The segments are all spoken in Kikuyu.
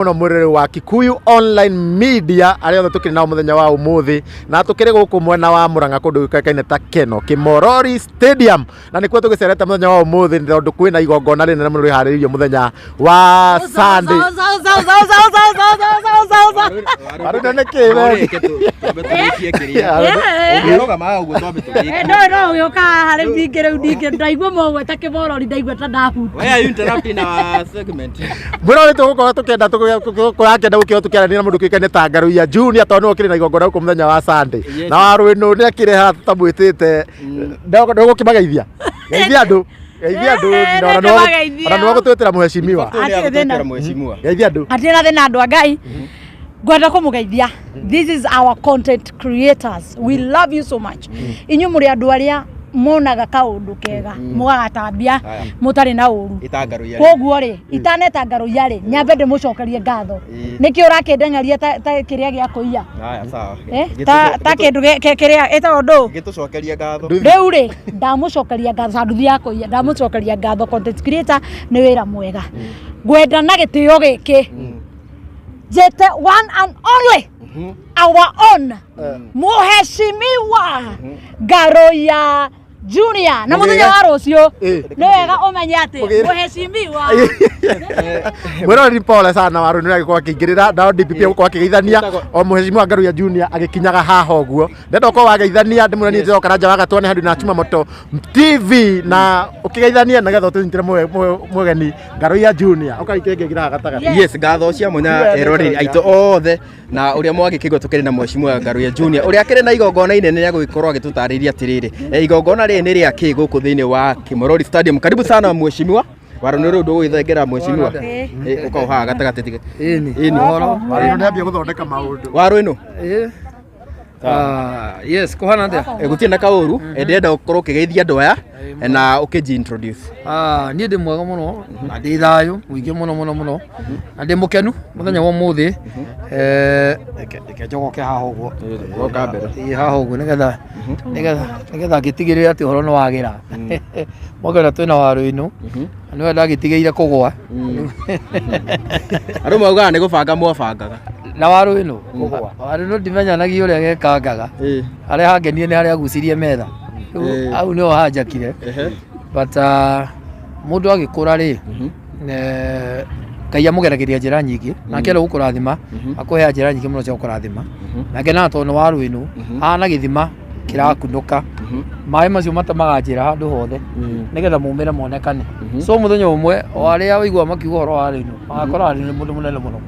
Muno mwiriri wa Kikuyu Online Media aria othe tukiri nao muthenya wa umuthi na tukiri guku mwena wa Murang'a kundu gikuikaine ta Keno Kimorori Stadium, na nikuo tugicerete muthenya wa umuthi tondu kwina igongona rinene muno riharĩrĩirio muthenya wa Sunday. Warũne nĩ kĩ we? No no å ka harä ningä rä u ningä ndaigua mogweta kä morori ndaigua ta ndahuta. Why are you interrupting our segment? Mwĩroreri, tũgũkorwo tũkĩenda kũrakĩenda gũkĩo tũkĩaranĩria na mũndũ kĩũkaine ta Ngaruiya Junior tondũ nĩwe ũkĩrĩ na igongona gũkũ mũthenya wa Sunday. Na Warũĩnũ nĩ akĩrĩ haha tũtamwĩtĩte. Ndũgũkĩmageithia, geithia andũ, geithia andũ. Eh, na ona nĩ ndĩmageithia. Ona nĩwe gũtwĩtĩra mheshimiwa. Hatirĩ thĩna. Mheshimiwa. Geithia andũ. Hatirĩ na thĩna, andũ a Ngai, ngwenda kũmũgeithia. This is our content creators, we love you so much. Inyuĩ mũrĩ andũ arĩa monaga kaũndũ kega mũgagatambia Aya. mũtarĩ na ũru. Ĩta Ngaruiya. Koguo rĩ, itaneta Ngaruiya rĩ, nyambe ndĩmũcokerie ngatho. Nĩkĩ ũrakĩndeng'eria ta kĩrĩa gĩa kũiya? Haya, sawa. Eh, ta kĩndũ kĩrĩa ĩtagwo ndũ. Gĩtũcokerie ngatho. Rĩu rĩ, ndamũcokeria ngatho ta nduthi ya kũiya. Ndamũcokeria ngatho, content creator, nĩ wĩra mwega. Ngwenda na gĩtĩo gĩkĩ njĩte one and only, our own Mũheshimiwa Ngaruiya Junior, na mũthenya wa rũciũ nĩ wega ũmenye atĩ Mũgĩre. mũheshimiwa. Mwĩroreri, pole sana, Warũĩnũ nĩ agĩkorwo akĩingĩrĩra nao DPP agũkorwo akĩgeithania o mheshimiwa Ngaruiya Junior agĩkinyaga haha ũguo. Ndenda ũkorwo wageithania ndĩmwĩra niĩ njĩtagwo Karanja wa Gatwa, nĩ handũ na Chuma Moto TV, na ũkĩgeithania nĩgetha ũtũnyitĩre mũgeni Ngaruiya Junior ũkaikĩngĩgira gatagatĩ. Yes, ngatho cia mwanya eroreri aitũ othe na ũrĩa mwagĩkĩigua tũkĩrĩ na Mheshimiwa Ngaruiya Junior ũrĩa akĩrĩ na igongona inene rĩa gũgĩkorwo agĩtũtarĩria atĩrĩrĩ, igongona rĩrĩ nĩ rĩa kĩ gũkũ thĩinĩ wa Kimorori Stadium. Karibu sana mheshimiwa. Warũnĩ rĩu ndũgũgĩthengera mheshimiwa. Ũka haha gatagatĩ tiga. Ĩni. Ĩni. Ũhoro. Warũĩnũ nĩ ambia gũthondeka maũndũ. Warũĩnũ. Ĩ. Ah, yes, kũhana atĩa? Gũtirĩ na kaũru. Ndĩrenda ũkorwo ũkĩgeithia andũ aya na ũkĩnji introduce. Ah, niĩ ndĩ mwega mũno na ndĩ thayũ mũingĩ mũno mũno mũno na ndĩ mũkenu mũthenya wa ũmũthĩ. Reke njogoke haha ũguo. Goka mbere. Ĩ, haha ũguo nĩgetha ngĩtigĩrĩre atĩ ũhoro nĩ wagĩra. Mwaka ũrĩa twĩna Warũinũ na nĩwe ndagĩtigĩire kũgwa. Andũ maugaga nĩ gũbanga mwabangaga. Na Warũinũ kũgwa. Warũinũ ndimenyanagia ũrĩa gekangaga. Harĩa hangenie nĩ harĩa agucirie metha. Rĩu hau nĩho hanjakire. But mũndũ agĩkũra rĩ, Ngai amũgeragĩria njĩra nyingĩ nake enda gũkũrathima, akũhea njĩra nyingĩ mũno cia gũkũrathima. Nake na tondũ nĩ Warũinũ hana gĩthima kĩrakunũka, maĩ macio matemaga njĩra handũ hothe nĩgetha maumĩre monekane. So mũthenya ũmwe o arĩa waigua makiuga ũhoro wa Warũinũ magakora Warũinũ nĩ mũndũ mũnene mũno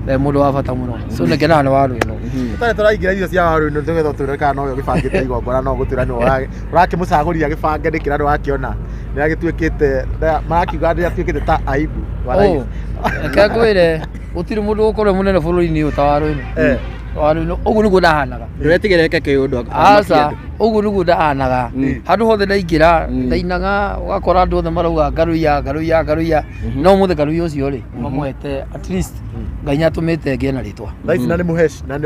na nĩ mũndũ wa bata mũno. So nĩngenaga nĩ Warũinũ. Tũtarĩ tũraingĩra irio cia Warũĩnũ, nĩgetha ũtwĩre kana nowe ũgĩbangĩte igongona, no gũtwĩra nĩwe ũrakĩmũcagũrire agĩbange nĩkĩ, na nĩwakĩona nĩ agĩtuĩkĩte, marakiuga nĩ atuĩkĩte ta aibu wa rais. Oh, reke ngwĩre, gũtirĩ mũndũ ũgũkorwo mũnene bũrũri-inĩ ũyũ ta Warũinũ. Warũinũ ũguo nĩguo ndahanaga. Ndũretigĩra eke kĩũndũ. Aca, ũguo nĩguo ndahanaga. Handũ hothe ndaingĩra ndainaga, ũgakora andũ othe marauga Ngaruiya, Ngaruiya, Ngaruiya. No ũmũthĩ Ngaruiya ũcio rĩ, mamũhete at least Ngai nĩatũmĩte ngĩe na rĩtwa. Thaa ici na nĩ mũheshi na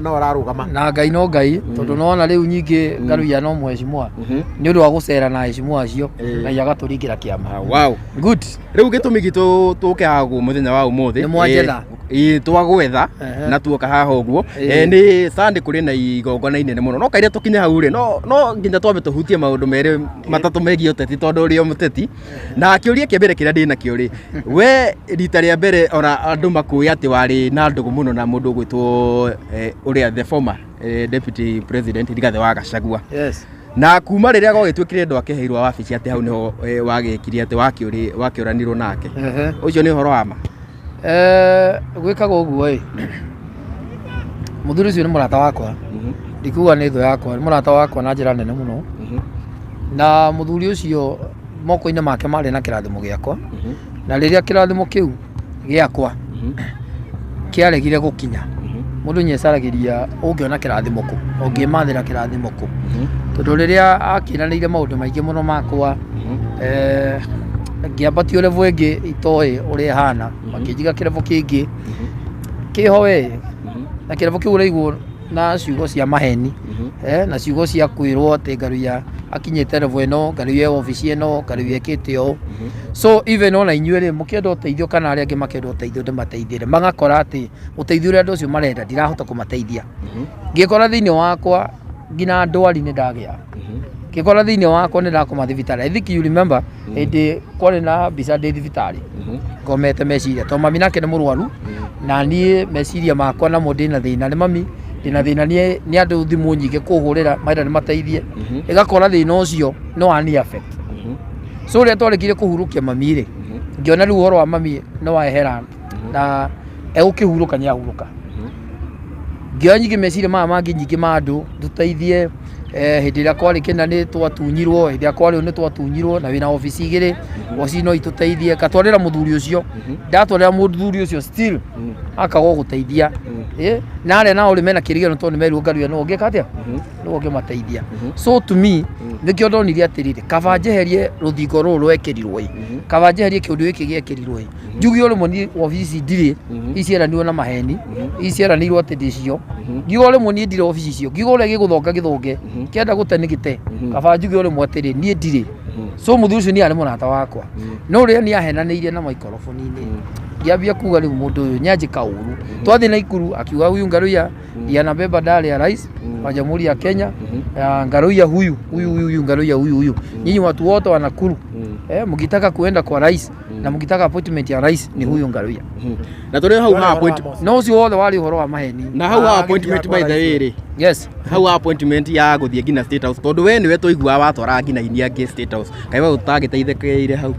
no ararũgama. Na Ngai no Ngai, tondũ nona rĩu nyingĩ Ngaruiya no mheshimiwa nĩ ũndũ wa gũcera na heshimiwa acio, Ngai agatũringĩra kĩama. Wow. Good. Rĩu gĩtũmi gitũ tũke haha ũguo mũthenya wa ũmũthĩ. Nĩ mwanjetha. Ĩ, twagwetha na tuoka haha ũguo. Nĩ Sunday kũrĩ na igongona inene mũno, no kaire tũkinye hau rĩ, no nginya twambe tũhutie maũndũ merĩ matatũ megiĩ ũteti tondũ ũrĩ o mũteti. Na kĩũria kĩa mbere kĩrĩa ndĩ nakĩo rĩ, we rita rĩa mbere ona andũ makũĩ atĩ warĩ na ndũgũ mũno na mũndũ ũgwĩtwo ũrĩa the former deputy president Rigathĩ wa Gachagua. Na kuma rĩrĩa gwagĩtuĩkire ndwakeheirwo wabici atĩ hau nĩho wagĩkire atĩ wakĩũranirwo nake. Ũcio nĩ ũhoro wa ma? Gwĩkaga ũguo ĩ, mũthuri ũcio nĩ mũrata wakwa, ndikuga nĩ thũ yakwa, nĩ mũrata wakwa na njĩra nene mũno. Na mũthuri ũcio moko-inĩ make marĩ na kĩrathimo gĩakwa, na rĩrĩa kĩrathimo kĩu gĩakwa kĩaregire gũkinya, mũndũ nĩecaragĩria ũngĩona kĩrathimo kũ, ũngĩmathĩra kĩrathimo kũ, tondũ rĩrĩa akĩranĩire maũndũ maingĩ mũno makwa, ngĩambatio level ĩngĩ itoĩ ũrĩa ĩhana, makĩnjiga kĩrevo kĩngĩ kĩho we, na kĩrevo kĩu ũraigwo na ciugo cia maheni, na ciugo cia kwĩrwo atĩ Ngaruiya Akinyĩte level ĩno, Ngaruiya e obici ĩno, Ngaruiya ekĩte ũũ. So even ona inyuĩ rĩ, mũkĩenda ũteithio kana arĩa angĩ makĩenda ũteithio ndĩmateithĩre, magakora atĩ ũteithio ũrĩa andũ acio marenda ndirahota kũmateithia. Ngĩkora thĩinĩ wakwa nginya ndwari nĩ ndagĩa, ngĩkora thĩinĩ wakwa nĩ ndakoma thibitarĩ. I think you remember hĩndĩ kwarĩ na mbica ndĩ thibitarĩ ngomete meciria, tondũ mami nake nĩ mũrwaru na niĩ meciria makwa namo ndĩna thĩna nĩ mami, ndĩna thĩna nĩ andũ thimũ nyingĩ kũhũrĩra marenda nĩ mateithie, ĩgakora thĩna ũcio nĩ wani affect. So rĩrĩa twarĩkirie kũhurũkia mami rĩ, ngĩona rĩu ũhoro wa mami nĩ wehera na egũkĩhurũka nĩ ahurũka. Ngĩoya nyingĩ meciria maya mangĩ nyingĩ ma andũ tũteithie. Hĩndĩ ĩrĩa kwarĩ kĩna nĩ twatunyirwo, hĩndĩ ĩrĩa kwarĩ ũũ nĩ twatunyirwo, na wĩna obici igĩrĩ, obici no itũteithie. Ngatwarĩra mũthuri ũcio, ndatwarĩra mũthuri ũcio still akaga gũteithia. Na arĩa nao rĩ mena kĩrĩgĩrĩro tondũ nĩ merirwo Ngaruiya nĩwe ũngĩka atĩa, nĩwe ũngĩmateithia. So to me nĩkĩo ndonire atĩrĩrĩ, kaba njeherie rũthingo rũrũ rwekĩrirwo ĩ, kaba njeherie kĩũndũ gĩkĩ gĩekĩrirwo ĩ, njuge o rĩmwe niĩ obici ici ndirĩ, ici cieranirwo na maheni, ici cieranĩirwo atĩ ndĩcio, ngiuga o rĩmwe niĩ ndirĩ obici icio, ngiuga ũrĩa gĩgũthonga gĩthonge, kĩenda gũte nĩ gĩte, kaba njuge o rĩmwe atĩrĩ niĩ ndirĩ. So mũthuri ũcio niĩ arĩ mũrata wakwa, no rĩrĩa niĩ ahenanĩirie na maikoroboni-inĩ, ngĩambia kuga rĩu mũndũ ũyũ nĩanjĩka ũru. Twathiĩ Naikuru akiuga huyu Ngaruiya ndiye anabeba dali ya rais wa Jamhuri ya Kenya, ya Ngaruiya huyu huyu huyu huyu Ngaruiya huyu huyu, nyinyi watu wote wa Nakuru, mkitaka kuenda kwa rais na mkitaka appointment ya rais ni huyu Ngaruiya. Na tũrĩ hau ha appointment. No ũcio wothe warĩ ũhoro wa maheni. Na hau ha appointment, by the way rĩ, hau ha appointment ya gũthiĩ nginya State House, tondũ we nĩwe tũiguaga watwaraga nginya aini angĩ State House, kaĩ we ũtagĩteithĩkĩire hau?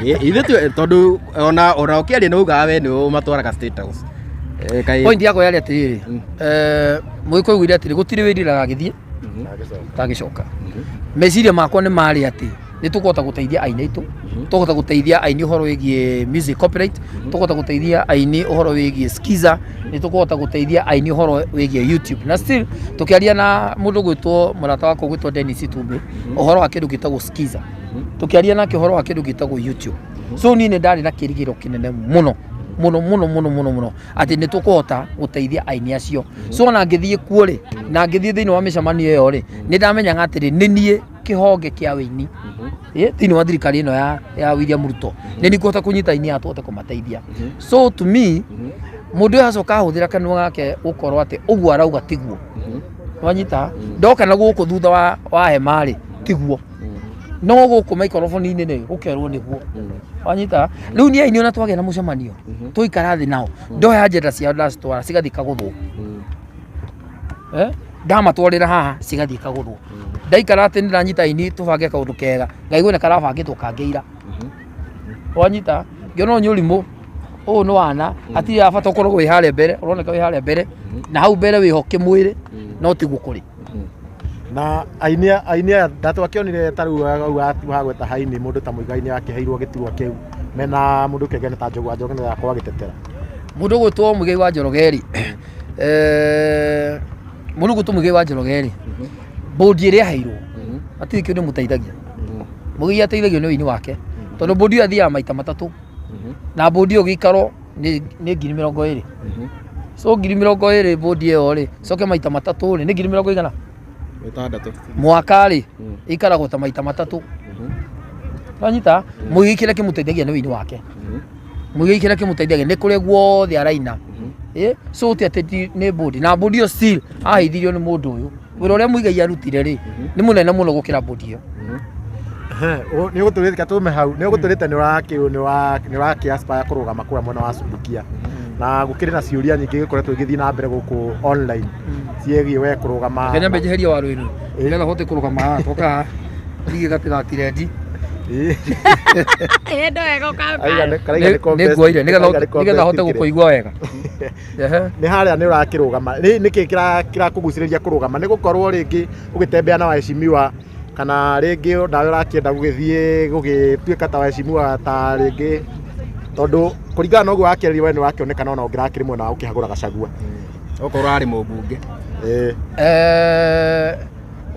Ithuĩ tondũ ona ũkĩaria nĩ ugaga we nĩwe ũmatwaraga State House. Kaĩ Point yakwa yarĩ atĩrĩrĩ, mũgĩkũyũ augire atĩrĩ, gũtirĩ wĩriraga agĩthiĩ tagĩcoka. Meciria makwa nĩ marĩ atĩ nĩ tũkũhota gũteithia aini aitũ, tũkũhota gũteithia aini ũhoro wĩgiĩ music copyright, tũkũhota gũteithia aini ũhoro wĩgiĩ skiza, nĩ tũkũhota gũteithia aini ũhoro wĩgiĩ YouTube. Na still tũkĩaria na mũndũ gwĩtwo mũrata wakwa gwĩtwo Dennis Itumbĩ ũhoro wa kĩndũ gĩtagwo skiza, tũkĩaria nake ũhoro wa kĩndũ gĩtagwo YouTube. So niĩ nĩ ndarĩ na kĩrĩgĩrĩro kĩnene mũno mũno mũno mũno mũno mũno atĩ nĩ tũkũhota gũteithia aini acio. So ona ngĩthiĩ kuo rĩ, na ngĩthiĩ thĩinĩ wa mĩcemanio ĩyo rĩ, nĩ ndamenyaga atĩrĩ, nĩ niĩ kĩhonge kĩa wĩini thĩinĩ wa thirikari ĩno ya William Ruto, nĩ niĩ ngũhota kũnyita aini aya tũhote kũmateithia. So to me mũndũ ũyũ acoka ahũthĩra kanua gake gũkorwo atĩ ũguo arauga tiguo, wanyita ndoka na gũkũ thutha wa hema rĩ, tiguo, no gũkũ maikoroboni-inĩ nĩ gũkerwo nĩguo, wanyita. Rĩu niĩ aini ona twagĩa na mũcemanio tũikara thĩ nao, ndoya agenda ciao ndacitwara cigathiĩ ikagũthwo, ndamatwarĩra haha cigathiĩ ikagũthwo. Ndaikara atĩ nĩ ndanyita aini tũbange kaũndũ kega, ngaigua nĩ karabangĩtwo kangĩira, wanyita. Ngĩona ũyũ nĩ ũrimũ, ũyũ nĩ wana hatirĩ bata ũkoragwo wĩ harĩa mbere, ũroneka wĩ harĩa mbere na hau mbere wĩho kĩmwĩrĩ, no tiguo kũrĩ. Na aini aya ndatwakĩonire ta rĩu hau hagweta haini mũndũ ta Muigai nĩ akĩheirwo gĩturwa kĩu mena mũndũ kĩngene ta Njogu wa Njoroge nĩ akorwo agĩtetera. Mũndũ ũgwĩtwo Muigai wa Njoroge rĩ, mũndũ ũgwĩtwo Muigai wa Njoroge rĩ, bũndi ĩrĩa aheirwo hatirĩ kĩndũ ĩmũteithagia. Muigai ateithagio nĩ ũini wake, tondũ bũndi ĩyo athiaga maita matatũ, na bũndi ĩyo gĩikaro nĩ 20,000. So 20,000 bũndi ĩyo rĩ, coke maita matatũ rĩ, nĩ ngiri mĩrongo igana 6. Mwaka rĩ ĩikaragwo ta maita matatũ, wanyita. Muigai kĩrĩa kĩmũteithagia nĩ ũini wake. Muigai kĩrĩa kĩmũteithagia nĩ kũrĩa guothe araina. So ti atĩ nĩ bũndi, na bũndi ĩyo still aheithirio nĩ mũndũ ũyũ. Wĩra ũrĩa Muigai arutire rĩ, nĩ mũnene mũno gũkĩra bũndi ĩyo. Nĩ ũgũtũrĩte tume hau, nĩ ũgũtũrĩte nĩ ũrakĩ aspire kũrũgama kũrĩa mwena wa Subukia, na gũkĩrĩ na ciũria nyingĩ gĩkoretwo igĩthiĩ na mbere gũkũ online ciĩgiĩ we kũrũgama. Kenya nyambe njeherie waru ĩno nĩgetha hote kũrũgama haha, toka haha ndige gatigatiredi. Endo wega ũka. Karaiga nĩ Nĩ nguoire nĩgetha hote gũkũigua wega. Ehe. Nĩ harĩa nĩ ũrakĩrũgama nĩ nĩkĩ kĩrakũgucĩrĩria kũrũgama? Nĩ gũkorwo rĩngĩ ũgĩtembea na waheshimiwa, kana rĩngĩ nawe ũrakĩenda gũgĩthiĩ gũgĩtuĩka ta waheshimiwa, ta rĩngĩ tondũ kũringana na ũguo wakĩarĩria we nĩ wakĩonekana ona ũngĩrakĩrĩ mwena wa gũkĩhagũra Gachagua? Okorwo arĩ mũmbunge. Ĩĩ.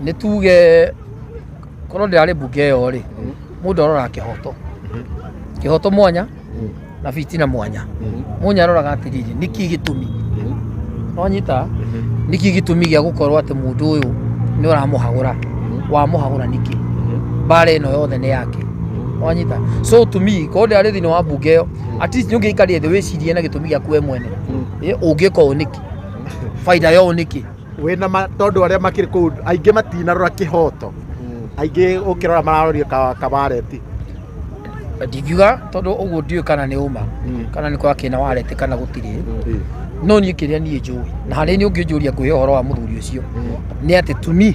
Nĩ tuge korwo ndĩrarĩ mbunge ĩyo rĩ, mũndũ aroraga kĩhoto, kĩhoto mwanya na fitina mwanya. Mũnya aroraga atĩrĩrĩ, nĩkĩ gĩtũmi, wanyita, nĩkĩ gĩtũmi gĩa gũkorwo atĩ mũndũ ũyũ Nĩ ũramũhagũra, wamũhagũra nĩkĩ? Mbara ĩno yothe nĩ yake, wanyita? So to me, korwo ndĩrarĩ thĩinĩ wa mbunge ĩyo, at least nĩ ũngĩikarire thĩ wĩcirie na gĩtũmi gĩaku we mwene. Ũngĩka ũũ nĩkĩ? Baida ya ũũ nĩkĩ? Wĩna ma tondũ arĩa makĩrĩ kũu aingĩ matinarora kĩhoto, aingĩ ũkĩrora mararoria kawareti. Ndingiuga, tondũ ũguo ndiũĩ kana nĩ ũma kana nĩ kwakĩ na wareti kana gũtirĩ. No niĩ kĩrĩa niĩ njũĩ na harĩa niĩ ũngĩnjũria ngwĩhe ũhoro wa mũthuri ũcio nĩ atĩ, to me,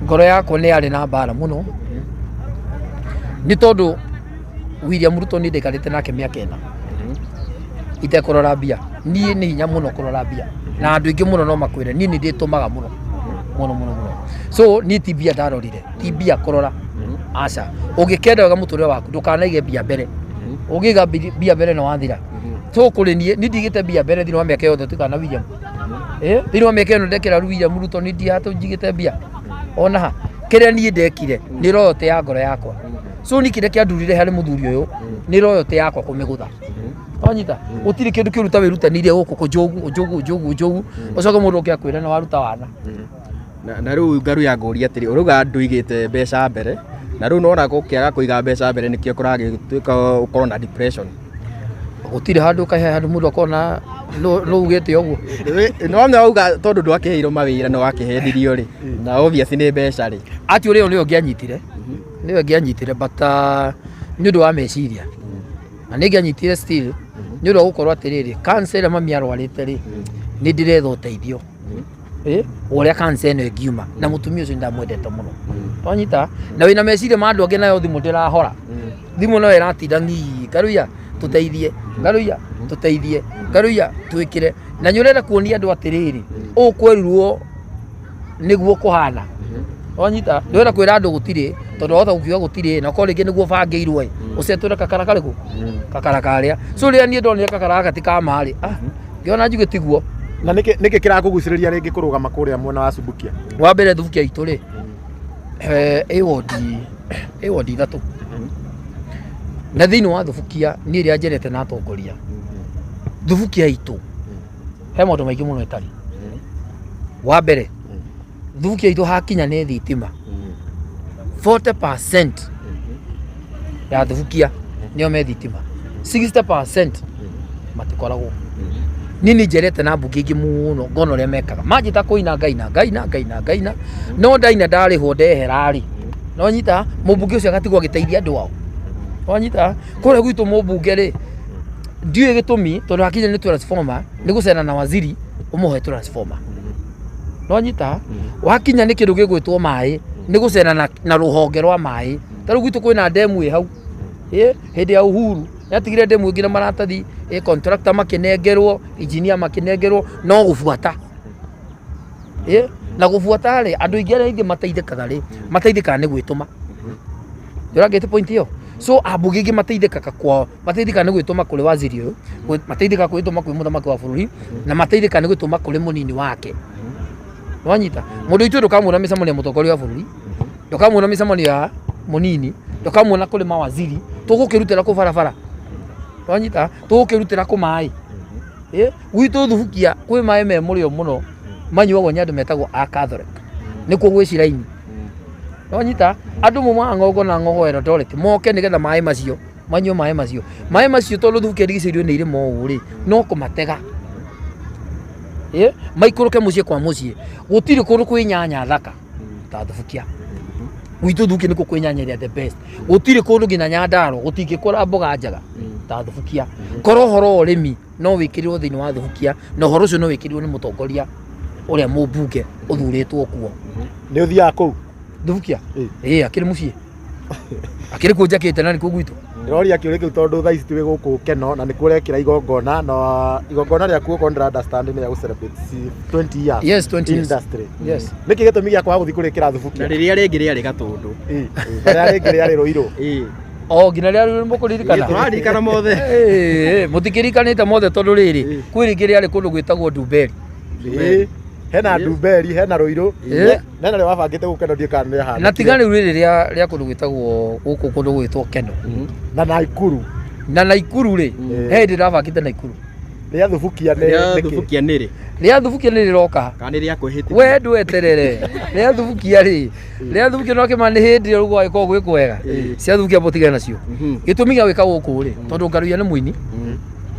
ngoro yakwa nĩ yarĩ na mbara mũno, nĩ tondũ William Ruto nĩ ndaikarĩte nake mĩaka 4 itekũrora mbia. Niĩ nĩ hinya mũno kũrora mbia, na andũ aingĩ mũno no makwĩre niĩ nĩ ndĩtũmaga mũno mũno mũno mũno. So niĩ ti mbia ndarorire, ti mbia kũrora, aca. Ũngĩkenda wega mũtũrĩre waku, ndũkanaige mbia mbere. Ũngĩiga mbia mbere nĩ wathira. So kũrĩ niĩ, niĩ ndigĩte mbia mbere thĩinĩ wa mĩaka yothe tuikara na William. Thĩinĩ wa mĩaka ĩno ndekĩra William Ruto, niĩ ndihatũ njigĩte mbia ona ha. Kĩrĩa niĩ ndekire nĩ loyalty ya ngoro yakwa. So niĩ kĩrĩa kĩandurire harĩ mũthuri ũyũ nĩ loyalty yakwa kũmĩgũtha, wanyita? Gũtirĩ kĩndũ kĩũru ta wĩrutanĩirie gũkũ kũnjũgu njugu njugu njugu, ũcoke mũndũ ũke akwĩre nĩ waruta wana. Na rĩu ngaru ya ngũria atĩrĩ, ũrauga ndũigĩte mbeca mbere, na rĩu nona gũkĩaga kũiga mbeca mbere nĩkĩo kũragĩtuĩka ũkorwo na depression? Gũtirĩ handũ kahe handũ mũndũ akona no ugĩte ũguo. No nĩ wauga tondũ ndwakĩheirwo mawĩra no wakĩhendirio rĩ, na obvious nĩ mbeca rĩ. Actually ĩyo nĩyo ngĩanyitire, nĩyo ngĩanyitire, but nĩ ũndũ wa meciria na nĩ ngĩanyitire still nĩ ũndũ wa gũkorwo atĩrĩrĩ, cancer ĩrĩa mami arwarĩte rĩ, nĩ ndĩretha ũteithio ũrĩa cancer ĩno ĩngiuma, na mũtumia ũcio ndamwendete mũno, wanyita? Na wĩna meciria ma andũ angĩ, nayo thimũ ndĩrahora, thimũ no ĩratinda ng'ii, "Ngaruiya tũteithie, Ngaruiya tũteithie, Ngaruiya twĩkĩre." Na nĩ ũrenda kuonia andũ atĩrĩrĩ, ũũ kwerirwo nĩguo kũhana, wanyita? Ndĩrenda kwĩra andũ gũtirĩ, tondũ wahota gũkiuga gũtirĩ na ũkorwo rĩngĩ nĩguo bangĩirwo ĩ ũcetũre kakara karĩkũ, kakara karĩa. So rĩrĩa niĩ ndonire kakara gaka ti ka ma rĩ, ngĩona njuge tiguo. Na nĩkĩ kĩrakũgucĩrĩria rĩngĩ kũrũgama kũrĩa mwena wa Subukia? Wa mbere, Thubukia itũ rĩ, ĩ wodi 3, na thĩinĩ wa Thubukia niĩ ĩrĩa njerete na atongoria Thubukia itũ, he maũndũ maingĩ mũno ĩtarĩ. Wa mbere, Thubukia itũ hakinya nĩ thitima, 40% ya Thubukia nĩo me thitima, 60% matikoragwo. Niĩ nĩ njerete na mbunge ingĩ mũno, ngona ũrĩa mekaga, manjĩta kũina ngaina ngaina ngaina ngaina, no ndaina ndarĩhwo ndehera rĩ, no nyita mũmbunge ũcio agatigwo agĩteithia andũ ao, wanyita? Kũrĩa gwitũ mũmbunge rĩ, ndiũĩ gĩtũmi, tondũ hakinya nĩ transformer nĩ gũcera na waziri ũmũhe transformer, no nyita? Wakinya nĩ kĩndũ gĩgwĩtwo maĩ, nĩ gũcera na rũhonge rwa maĩ. Ta rĩu gwitũ kwĩna ndemu ĩ hau. Hĩndĩ ya Uhuru yatigire ndemu ĩngĩ na maratathi, contractor makĩnengerwo, engineer makĩnengerwo, no gũbuata na gũbuata rĩ, andũ aingĩ arĩa aingĩ mateithĩkaga rĩ, mateithĩkaga nĩ gwĩtũma. Ndũrangĩte point ĩyo? So ambunge aingĩ mateithĩkaga kwao, mateithĩkaga nĩ gwĩtũma kũrĩ waziri ũyũ, mateithĩkaga gwĩtũma kwĩ mũthamaki wa bũrũri, na mateithĩkaga nĩ gwĩtũma kũrĩ mũnini wake, wanyita? Mũndũ witũ ndũkamuona mĩcemanio ya mũtongoria wa bũrũri, ndũkamuona mĩcemanio ya mũnini, ndũkamuona kũrĩ mawaziri. Tũgũkĩrutĩra kũ barabara, wanyita? Tũgũkĩrutĩra kũ maĩ? Gwitũ Thubukia kwĩ maĩ me mũrĩo mũno manyuagwo nĩ andũ metagwo a Catholic, nĩkuo gwĩ ciraini, wanyita? Andũ maumaga ng'ongo na ng'ongo Eldoret moke nĩgetha maĩ macio manyue, maĩ macio tondũ Thubukia ĩrigicĩirio nĩ irĩma ũũ rĩ, no kũmatega maikũrũke mũciĩ kwa mũciĩ. Gũtirĩ kũndũ kwĩ nyanya thaka ta Thubukia. Gwitũ Thubukia nĩkuo kwĩ nyanya ĩrĩa the best. Gũtirĩ kũndũ nginya Nyandarua gũtingĩkũra mboga njega ta Thubukia. Korwo ũhoro wa ũrĩmi no wĩkĩrĩrwo thĩinĩ wa Thubukia, na ũhoro ũcio no wĩkĩrĩrwo nĩ mũtongoria ũrĩa mũmbunge ũthurĩtwo kuo. Nĩ ũthiaga kũu? Thubukia? Ĩĩ, akĩrĩ mũciĩ, akĩrĩ kuo njakĩte, na nĩkuo gwitũ. Ndĩroria kĩũria kĩu tondũ thaa ici twĩ gũkũ Keno na nĩkuo ũrekĩra igongona, na igongona rĩaku okorwo ndĩra understand nĩ rĩa gũ celebrate 20 years Yes, 20 years. industry. Yes. Nĩkĩ gĩtũmi gĩa kwaga gũthiĩ kũrĩkĩra Thubukia? Na rĩrĩa rĩngĩ rĩarĩ Gatũndũ. Ĩ, rĩrĩa rĩngĩ rĩarĩ Rũirũ. O nginya rĩrĩa mũkũririkana. Tũraririkana mothe. Mũtikĩrikanĩte mothe, tondũ rĩrĩ kwĩ rĩngĩ rĩarĩ kũndũ gwĩtagwo Ndumberi. Ĩ, hena Ndumberi, hena Rũirũ, hena rĩa wabangĩte gũkeno, ndiũ kana nĩ Na tiga rĩu rĩrĩ rĩa kũndũ gwĩtagwo gũkũ, kũndũ gwĩtwo Keno. Na Naikuru. Na Naikuru rĩ, he hĩndĩ ndabangĩte Naikuru. Rĩa thubukia nĩ Rĩa nĩkĩ? thubukia nĩ rĩ? Rĩa thubukia nĩ rĩroka. Kana nĩ rĩa kwĩhĩtithia? We ndweterere. Rĩa thubukia rĩ, rĩa thubukia no kĩma nĩ hĩndĩ ĩyo gwagĩkorwo gwĩ kwega. Cia thubukia mũtigane nacio. Gĩtũmi gĩa gwĩka gũkũ rĩ, tondũ Ngaruiya nĩ mũini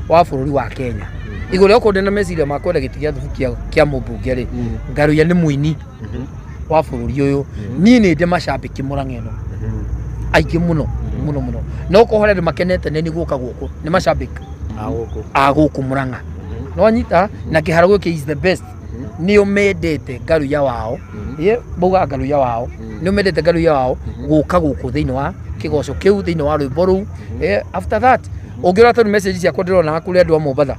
wa bũrũri wa Kenya. Igũrũ rĩa gũkorwo ndĩna meciria ma kwenda gĩtĩ gĩa thubukia kĩa mũmbunge rĩ, Ngaruiya nĩ mũini wa bũrũri ũyũ. Niĩ nĩ ndĩ macambĩki Mũrang'a ĩno aingĩ mũno mũno mũno, no korwo harĩ andũ makenete nĩ niĩ gũka gũkũ nĩ macambĩki A gũkũ. a gũkũ Mũrang'a. No anyita na kĩharo gĩkĩ is the best. Nĩo mendete Ngaruiya wao, ye maugaga Ngaruiya wao, nĩo mendete Ngaruiya wao gũka gũkũ thĩinĩ wa kĩgoco kĩu, thĩinĩ wa rwĩmbo rũu. After that ũngĩrora tondũ message ciakwa ndĩrona kũrĩ andũ a Mombatha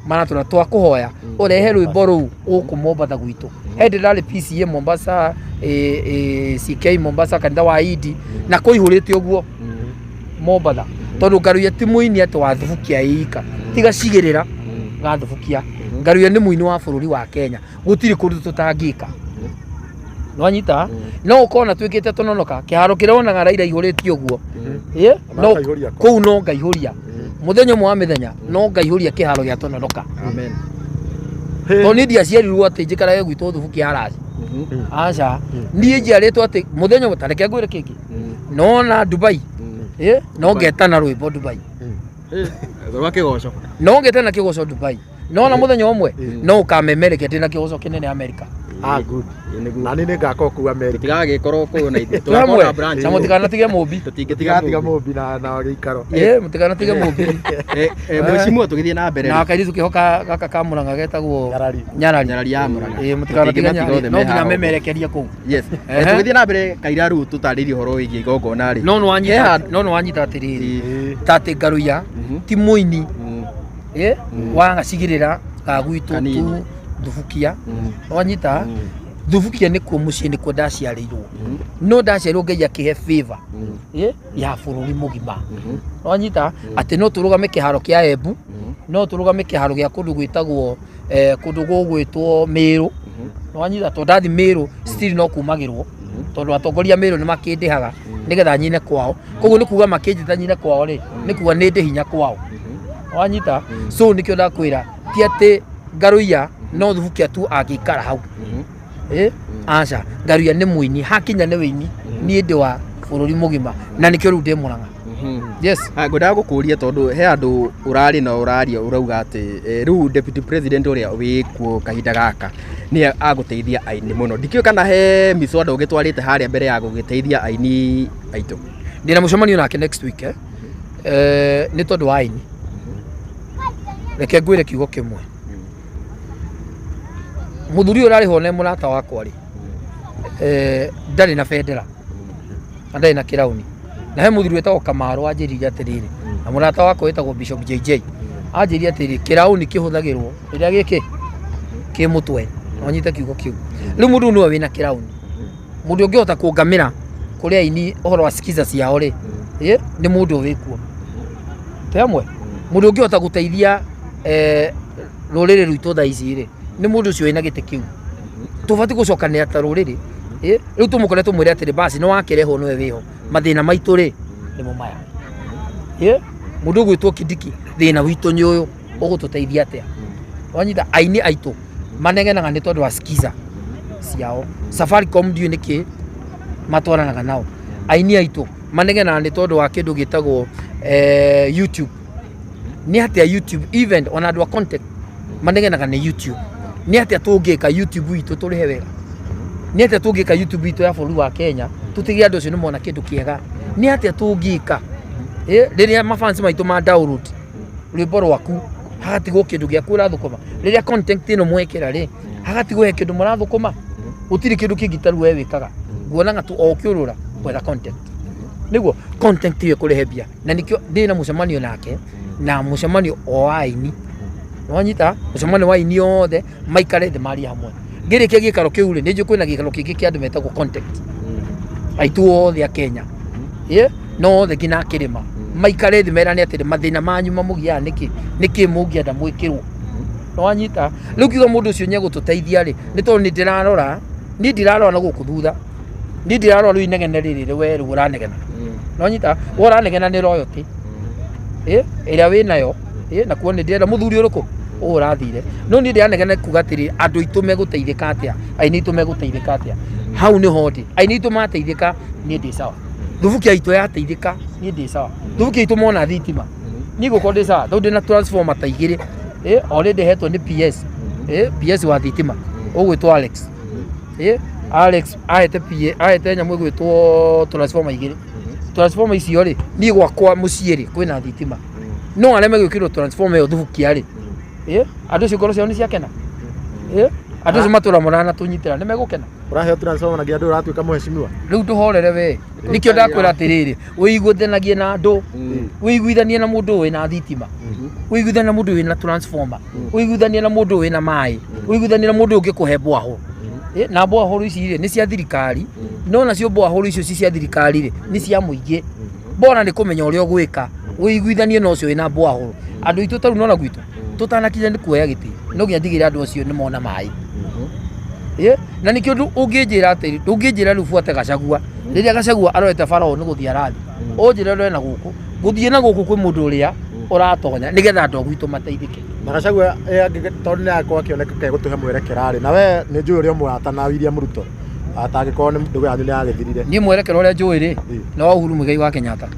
maratũra twakũhoya ũrehe rwĩmbo rũu gũkũ Mombatha gwitũ. He hĩndĩ ndarĩ PCA Mombasa, CK Mombasa, kanitha wa Idi, na kũihũrĩte ũguo Mombatha, tondũ Ngaruiya ti mũini atĩ wa thubukia ika tiga cigĩrĩra ga thubukia. Ngaruiya nĩ mũini wa bũrũri wa Kenya, gũtirĩ kũndũ tũtangĩka. Nwanyita no ũkorwo na twĩkĩte tũnonoka kĩharo kĩrĩa wonaga Raila ihũrĩtie ũguo, no Makaihũria kũ? Kũu no ngaihũria mũthenya ũmwe wa mĩthenya, no ngaihũria kĩharo gĩa Tononoka. Amen. Tondũ niĩ ndiaciarirwo atĩ njikarage gwitũ thubukia araci, aca, niĩ njiarĩtwo atĩ mũthenya ũmwe, ta reke ngwĩre kĩngĩ, nona Dubai, no ngetana rwĩmbo Dubai. Rwa kĩgoco. No ngetana kĩgoco Dubai, nona mũthenya ũmwe no ũkamemerekia ndĩna kĩgoco kĩnene Amerika. Ah, good. Na niĩ nĩngakorwo kũu America. Tũtigagĩkorwo kũu na ithuĩ. Twĩ Tũgakorwo hamwe na branch. Na mũtikanatige mũmbi. Tũtingĩtiga Tigatiga mũmbi. mũmbi na gĩikaro. Mũtikanatige mũmbi. Mheshimiwa, tũgĩthiĩ na mbere Na rĩ, kairĩtu kĩho gaka ka Mũrang'a getagwo Nyarari. Nyarari. Nyarari ya Mũrang'a. Mũtikanatige Tũtingĩmatiga Nyarari othe no me nginya haha ũguo. memerekerie kũu. Yes. Tũgĩthiĩ na mbere kaira rĩu tũtarĩrie ũhoro wĩgiĩ igongona rĩ. No He nĩwanyita handũ- no nĩwanyita atĩrĩrĩ, ta atĩ Ngaruiya ti mũini wa gacigĩrĩra ga gwitũ tu Kanini. thubukia. Wanyita thubukia nĩkuo mũciĩ, nĩkuo ndaciarĩirwo, no ndaciarirwo Ngai akĩhe favor ya bũrũri mũgima. Wanyita atĩ no tũrũgame kĩharo kĩa Embu, no tũrũgame kĩharo gĩa kũndũ gwĩtagwo kũndũ gũgwĩtwo Mĩrũ. Wanyita tondũ ndathi Mĩrũ still no kumagĩrwo, tondũ atongoria Mĩrũ nĩ makĩndĩhaga nĩgetha nyine kwao. Koguo nĩ kuga makĩnjĩta nyine kwao rĩ, nĩ kuga nĩ ndĩ hinya kwao. Wanyita, so nĩkĩo ndakwĩra ti atĩ Ngaruiya no thubukia tu angĩikara hau, aca. Ngaruiya nĩ mũini, hakinya nĩ wĩini niĩ ndĩ wa bũrũri mũgima, na nĩkĩo rĩu ndĩ Mũrang'a. Yes. Ah, ngwendaga gũkũria tondũ he andũ ũrarĩ na ũraria ũrauga atĩ rĩu deputy president ũrĩa wĩkuo kahinda gaka nĩ agũteithia aini mũno. Ndikĩũĩ kana he mĩswada ũgĩtwarĩte harĩa mbere ya gũgĩteithia aini aitũ. Ndĩna mũcemanio nake next week, eh? Nĩ tondũ wa aini. Reke ngwĩre kiugo kĩmwe, mũthuri ũyũ ũrarĩ ho nĩ mũrata wakwa rĩ, ndarĩ na bendera na ndarĩ na kĩrauni, na he mũthuri wĩtagwo Kamaru wanjĩrire atĩrĩrĩ, na mũrata wakwa wĩtagwo Bishop JJ anjĩrire atĩrĩrĩ, kĩrauni kĩhũthagĩrwo rĩrĩa gĩkĩ kĩ mũtwe. Na ũnyite kiugo kĩu, rĩu mũndũ ũyũ nĩwe wĩna kĩrauni, mũndũ ũngĩhota kũngamĩra kũrĩ aini ũhoro wa skiza ciao rĩ, nĩ mũndũ ũyũ wĩkuo. Twĩ hamwe, mũndũ ũngĩhota gũteithia rũrĩrĩ rwitũ thaa ici rĩ, nĩ mũndũ ũcio wĩna gĩtĩ kĩu. Tũbatiĩ gũcokanĩra ta rũrĩrĩ, rĩu tũmũkore tũmwĩre atĩrĩ, basi nĩ wakĩrehwo, nĩwe wĩho, mathĩna maitũ rĩ nĩmo maya. Mũndũ ũgwĩtwo Kindiki, thĩna witũ nĩ ũyũ, ũgũtũteithia atĩa? Wanyita, aini aitũ manegenaga nĩ tondũ wa skiza ciao Safaricom, ndiũĩ nĩkĩ matwaranaga nao. Aini aitũ manegenaga nĩ tondũ wa kĩndũ gĩtagwo YouTube. Nĩ atĩa YouTube? Even ona andũ a content manegenaga nĩ YouTube. Nĩ atĩa tũngĩka YouTube itũ tũrĩhe wega? Nĩ atĩa tũngĩka YouTube itũ ya bũrũri wa Kenya tũtige andũ acio nĩ mona kĩndũ kĩega? Nĩ atĩa tũngĩka rĩrĩa mafans maitũ ma download rwĩmbo rwaku hagatigwo kĩndũ gĩaku ũrathũkũma? Rĩrĩa content ĩno mwekĩra rĩ, hagatigwo he kĩndũ mũrathũkũma, gũtirĩ kĩndũ kĩngĩ ta rĩu we wĩkaga. Nguonaga tu o ũkĩũrũra gwetha content, nĩguo content ĩyo ĩkũrehe mbia, na nĩkĩo ndĩ na mũcemanio nake, na mũcemanio o wa aini. Wanyita, mũcemanio wa aini othe maikare thĩ marie hamwe. Ngĩrĩkia gĩikaro kĩu rĩ, nĩ njũĩ kwĩna gĩikaro kĩngĩ kĩa andũ metagwo content aitũ othe a Kenya, no othe nginya akĩrĩma maikare thĩ merane atĩrĩ, mathĩna manyu mamũgiaga nĩkĩ, nĩkĩ mũngĩenda mwĩkĩrwo. Nĩwanyita, rĩu kiuga mũndũ ũcio nĩegũtũteithia rĩ, nĩ tondũ nĩ ndĩrarora, niĩ ndirarora na gũkũ thutha, niĩ ndirarora rĩu inegene rĩrĩ we rĩu ũranegena. Nĩwanyita, we ũranegena nĩ royalty ĩrĩa wĩnayo, na kuo nĩ ndĩrenda mũthuri ũrĩkũ. Ũũ ũrathire no niĩ ndĩranegene kuga atĩrĩ, andũ aitũ megũteithĩka atĩa, aini aitũ megũteithĩka atĩa? Hau nĩho ndĩ. Aini aitũ mateithĩka, niĩ ndĩ sawa. Thubukia itũ yateithĩka, niĩ ndĩ sawa. Thubukia itũ mona thitima, niĩ ngũkorwo ndĩ sawa, tondũ ndĩna transformer ta igĩrĩ. Already hetwo nĩ PS, PS wa thitima ũgwĩtwo Alex. Alex ahete PA, ahete nyamũ ĩgwĩtwo transformer igĩrĩ. Transformer icio rĩ, niĩ gwakwa mũciĩ rĩ, kwĩna thitima. No arĩa megwĩkĩrwo transformer ĩyo thubukia rĩ, andũ acio ngoro ciao nĩ ciakena. Andũ acio matũra mũrana tũnyitĩra nĩ megũkena. Ũraheo transformer na nginya ndũĩ ũratuĩka mũheshimiwa. Rĩu ndũhorere we. Nĩkĩo ndakwĩra atĩrĩrĩ, wĩiguithanagie na andũ, wĩiguithanie na mũndũ wĩna thitima, wĩiguithanie na mũndũ wĩna transformer, wĩiguithanie na mũndũ wĩna maĩ, wĩiguithanie na mũndũ ũngĩkũhe bwahũ. Na bwahũ ici rĩ, nĩ cia thirikari, no nacio bwahũ icio ci cia thirikari rĩ, nĩ cia mũingĩ. Bora nĩ kũmenya ũrĩa ũgwĩka, wĩiguithanie na ũcio wĩna bwahũ. Andũ aitũ tarĩu nona gwitũ, tũtanakinya nĩ kuoya gĩtĩ, no nginya ndigĩrĩre andũ acio nĩ mona maĩ. Na nĩkĩo ũngĩnjĩra atĩrĩ, ndũngĩnjĩra rĩu buate Gachagua, rĩrĩa Gachagua arorete bara ũũ nĩ gũthiĩ arathiĩ, ũnjĩre ũrore na gũkũ, gũthiĩ na gũkũ kwĩ mũndũ ũrĩa ũratonya nĩgetha andũ a gwitũ mateithĩke. Na Gachagua tondũ nĩ akorwo akĩoneka ke gũtũhe mwerekera rĩ, na we nĩ njũĩ ũrĩa mũrata na William Ruto, atangĩkorwo nĩ ndũgũ yanyu nĩ yagĩthirire. Niĩ mwerekera ũrĩa njũĩ rĩ, nĩ wa Uhuru Muigai wa Kenyatta.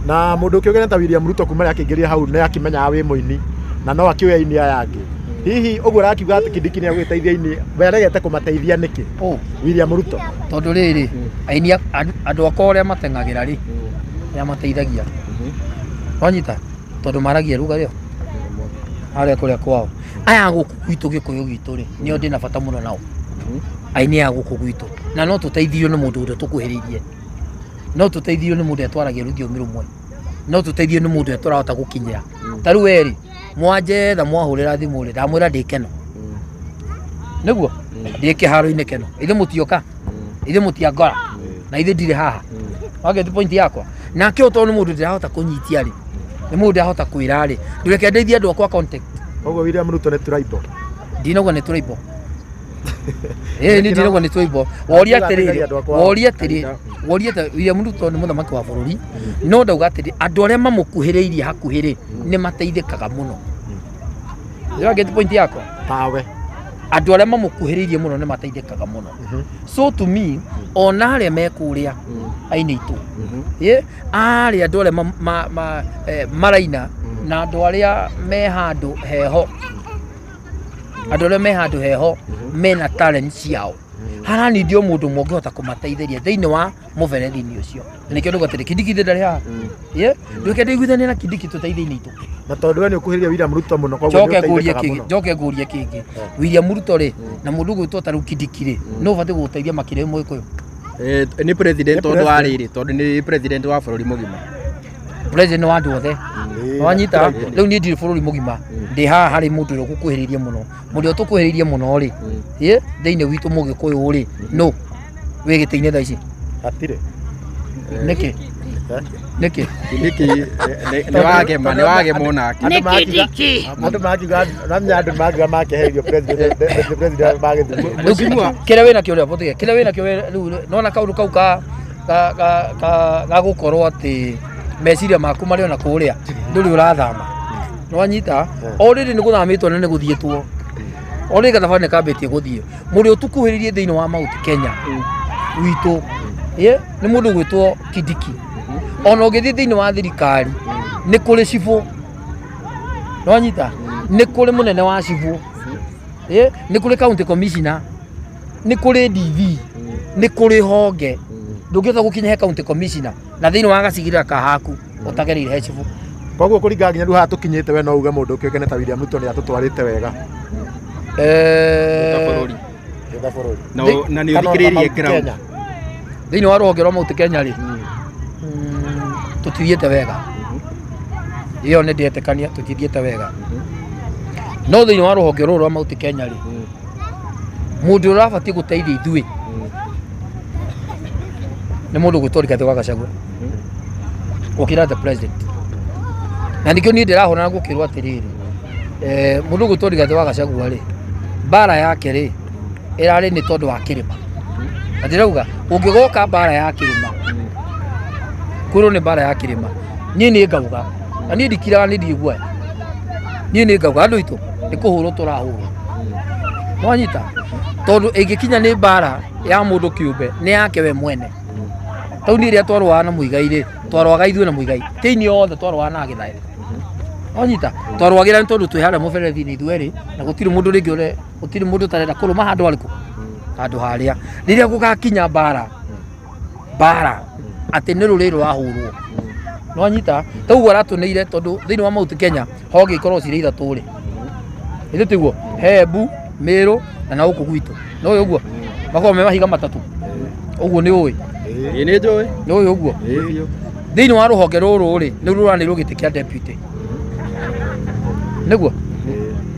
Na mũndũ ũkĩũgene ta William Ruto kuma rĩrĩa akĩingĩrire hau nĩ akĩmenyaga wĩ mũini na no akĩũĩ aini aya angĩ. Hihi ũguo ũrakiuga atĩ Kindiki nĩ egũgĩteithia aini, we aregete kũmateithia nĩkĩ? William Ruto. Tondũ rĩrĩ, aini andũ akwa ũrĩa mateng'agĩra rĩ, nĩ amateithagia. Wanyita? Tondũ maragia ruga rĩo harĩa kũrĩa kwao. Aya gũkũ gwitũ Gĩkũyũ gwitũ rĩ, nĩo ndĩna bata mũno nao. Aini aya gũkũ gwitũ. Na no tũteithio nĩ mũndũ ũrĩa tũkuhĩrĩirie. No tũteithio nĩ mũndũ ũrĩa twaragia rũthiomi rũmwe. No tũteithio nĩ mũndũ ũrĩa tũrahota gũkinyĩra. Ta rĩu we rĩ, mwanjetha mwahũrĩra thimũ rĩ, ndamwĩra ndĩ Keno. Nĩguo? Ndĩ kĩharo-inĩ Keno. Ithuĩ mũtioka? Ithuĩ mũtiangora? Na ithuĩ ndirĩ haha. Wageti point yakwa? Nake ũyũ tondũ nĩ mũndũ ndĩrahota kũnyitia rĩ, nĩ mũndũ ndĩrahota kwĩra rĩ, ndũreke ndeithie andũ akwa contact. Koguo William Ruto nĩ tribal. Ndinauga nĩ tribal. Ĩĩ niĩ ndinauga nĩ tribal. Woria atĩrĩrĩ, woria atĩrĩrĩ, woria atĩrĩrĩ, William Ruto nĩ mũthamaki wa bũrũri, no ndauga atĩrĩ, andũ arĩa mamũkuhĩrĩirie hakuhĩ rĩ, nĩ mateithĩkaga mũno. Nĩ get point yakwa? Tawe. Andũ arĩa mamũkuhĩrĩirie mũno nĩ mateithĩkaga mũno. So to me, ona arĩa me kũrĩa aini aitũ, arĩa andũ arĩa maraina na andũ arĩa me handũ heho, andũ arĩa me handũ heho mena talent ciao, haranindio mũndũ ũmwe ũngĩhota kũmateithĩria thĩinĩ wa mũberethi-inĩ ũcio. Na nĩkĩo ndauga atĩrĩ, Kindiki ndarĩ haha. Ndũke ndĩiguithanie na Kindiki tũteithie-inĩ itũ. Na tondũ we nĩ ũkuhĩrĩria William Ruto mũno, koguo nĩ ũteithĩkaga mũno. Njoke ngũrie kĩngĩ. William Ruto rĩ, na mũndũ ũgwĩtwo ta rĩu Kindiki rĩ, nũ ũbatiĩ gũgũteithia makĩria wĩ Mũgĩkũyũ? Nĩ president tondũ wa rĩrĩ, tondũ nĩ president wa bũrũri mũgima. President wa andũ othe. Wanyita? Rĩu niĩ ndirĩ bũrũri mũgima, ndĩ haha harĩ mũndũ ũrĩa ũgũkuhĩrĩirie mũno. Mũndũ ũrĩa tũkuhĩrĩirie mũno rĩ, thĩinĩ witũ Mũgĩkũyũ rĩ, nũ wĩ gĩtĩ-inĩ thaa ici? Hatirĩ. Nĩkĩ? Nĩkĩ? Nĩkĩ? Nĩ wagema, nĩ wagema onake. Nĩ Kindiki. Andũ makiuga, namenya andũ makiuga makeherio president, president magĩthiĩ. Rĩu kĩrĩa wĩnakĩo rĩ, abũtige, kĩrĩa wĩnakĩo rĩu, nona kaũndũ kau ka ga gũkorwo atĩ meciria maku marĩ ona kũrĩa, ndũrĩ ũrathama. Nĩwanyita? O rĩrĩ nĩ gũthamĩtwo na nĩ gũthiĩtwo. O rĩrĩ gathabarĩ nĩ kambĩtie gũthiĩ. Mũndũ ũrĩa ũtũkuhĩrĩirie thĩinĩ wa Mount Kenya witũ, nĩ mũndũ ũgwĩtwo Kindiki. Ona ũngĩthiĩ thĩinĩ wa thirikari, nĩ kũrĩ cibũ. Nĩwanyita? Nĩ kũrĩ mũnene wa cibũ. Nĩ kũrĩ county commissioner. Nĩ kũrĩ DV. Nĩ kũrĩ honge. Ndũngĩhota gũkinya he county commissioner na thĩinĩ wa gacigĩrĩra ka haku ũtagereire he cibũ. Koguo kũringana nginya rĩu haha tũkinyĩte, we no uge mũndũ ũkĩũkaine ta William Ruto nĩ atũtwarĩte wega. Ta bũrũri. Ta bũrũri. Na nĩ ũthikĩrĩirie ground. Thĩinĩ wa rũhonge rwa Mount Kenya rĩ, tũtithiĩte wega. Ĩyo nĩ ndĩretĩkania tũtithiĩte wega. No thĩinĩ wa rũhonge rũrũ rwa Mount Kenya rĩ, mũndũ ũrĩa ũrabatiĩ gũteithia ithuĩ nĩ mũndũ ũgwĩtwo Rigathĩ wa Gachagua gũkĩra the president. Na nĩkĩo niĩ ndĩrahũrana gũkĩrwo atĩrĩrĩ, mũndũ ũgwĩtwo Rigathĩ wa Gachagua rĩ, mbara yake rĩ, ĩrarĩ nĩ tondũ wa kĩrĩma. Na ndĩrauga ũngĩgoka mbara ya kĩrĩma, kwĩrwo nĩ mbara ya kĩrĩma, niĩ nĩ ngauga, na niĩ ndikiraga, nĩ ndirĩ guoya. Niĩ nĩ ngauga andũ aitũ nĩ kũhũrwo tũrahũrwo. Nwanyita? Tondũ ĩngĩkinya nĩ mbara ya mũndũ kĩũmbe nĩ yake we mwene. Tau niĩ rĩrĩa twarũaga na Muigai rĩ, twarũaga ithuĩ na Muigai. Ti inyuĩ othe twarũaga na Gĩthaĩ. Nwanyita? Twarũagĩra nĩ tondũ twĩ harĩa mũberethi-inĩ ithuĩ erĩ na gũtirĩ mũndũ rĩngĩ ũre gũtirĩ mũndũ ũtarenda kũrũma handũ harĩkũ handũ harĩa. Rĩrĩa gũgakinya mbara mbara atĩ nĩ rũrĩrĩ rũrahũrwo. Nwanyita? Ta ũguo aratũneire tondũ thĩinĩ wa Mount Kenya honge ikoragwo cirĩ ithatũ rĩ. Githĩ tiguo? He Embu, Meru na na gũkũ gwitũ. Nĩ ũĩ ũguo? Makoragwo me mahiga matatũ. Ũguo nĩ ũĩ? Ĩĩ nĩ njũĩ. Nĩ ũĩ ũguo? Ĩĩ biũ. Thĩinĩ wa rũhonge rũrũ rĩ, nĩ rũranĩrwo gĩtĩ kĩa deputy. Nĩguo?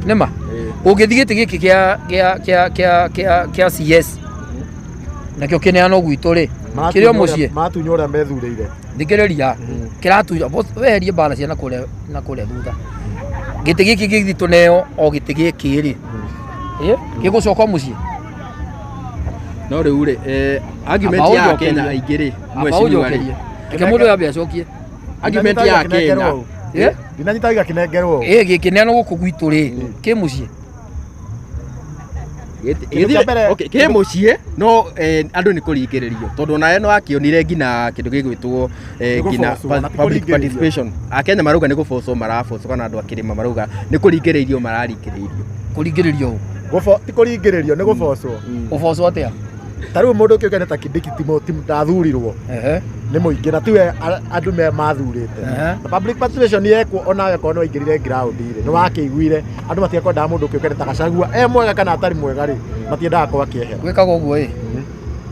Nĩ ma? Ũngĩthiĩ gĩtĩ gĩkĩ kĩa kĩa kĩa kĩa kĩa kĩa CS nakĩo kĩneanwo gwitũ rĩ, kĩrĩ o mũciĩ. Maratunywo ũrĩa methurĩire. Thikĩrĩria, kĩratunywo weherie mbara cia nakũrĩa nakũrĩa thutha. Gĩtĩ gĩkĩ gĩgĩthiĩ tũneo o gĩtĩ gĩkĩ rĩ, gĩgũcoka o mũciĩ. No rĩu rĩ, argument Amba ya ũnjokerie. Kenya aingĩ rĩ, Amba mheshimiwa rĩ. ũnjokerie. Reke mũndũ ũyũ ambe acokie. Argument ya Kenya. Ndinanyita gĩkinengerwo. Ĩ gĩkĩneanwo gũkũ gwitũ rĩ, kĩ mũciĩ. Kĩndũ kĩa mbere- Okay, kĩ mũciĩ no andũ nĩ kũringĩrĩrio tondũ onawe no akĩonire nginya kĩndũ gĩgwĩtwo Nĩ nginya gũbocwo, na ti public kũringĩrĩrio. participation. Akenya marauga nĩ gũbocwo marabocwo kana andũ a kĩrĩma marauga nĩ kũringĩrĩrio mararingĩrĩrio. Kũringĩrĩrio ũ? Ti kũringĩrĩrio, nĩ gũbocwo. Gũbocwo atĩa? Ta rĩu mũndũ kĩũngane ta Kindiki ti ndathurirwo nĩ mũingĩ na tiwe andũ me mathurĩte. Na public participation yekwo onawe korwo nĩ waingĩrire ground rĩ, nĩ wakĩiguire andũ matiakwendaga mũndũ kĩũngane ta Gachagua e mwega kana atarĩ mwega rĩ, matiendaga korwo akĩehera. Gwĩkagwo ũguo ĩ,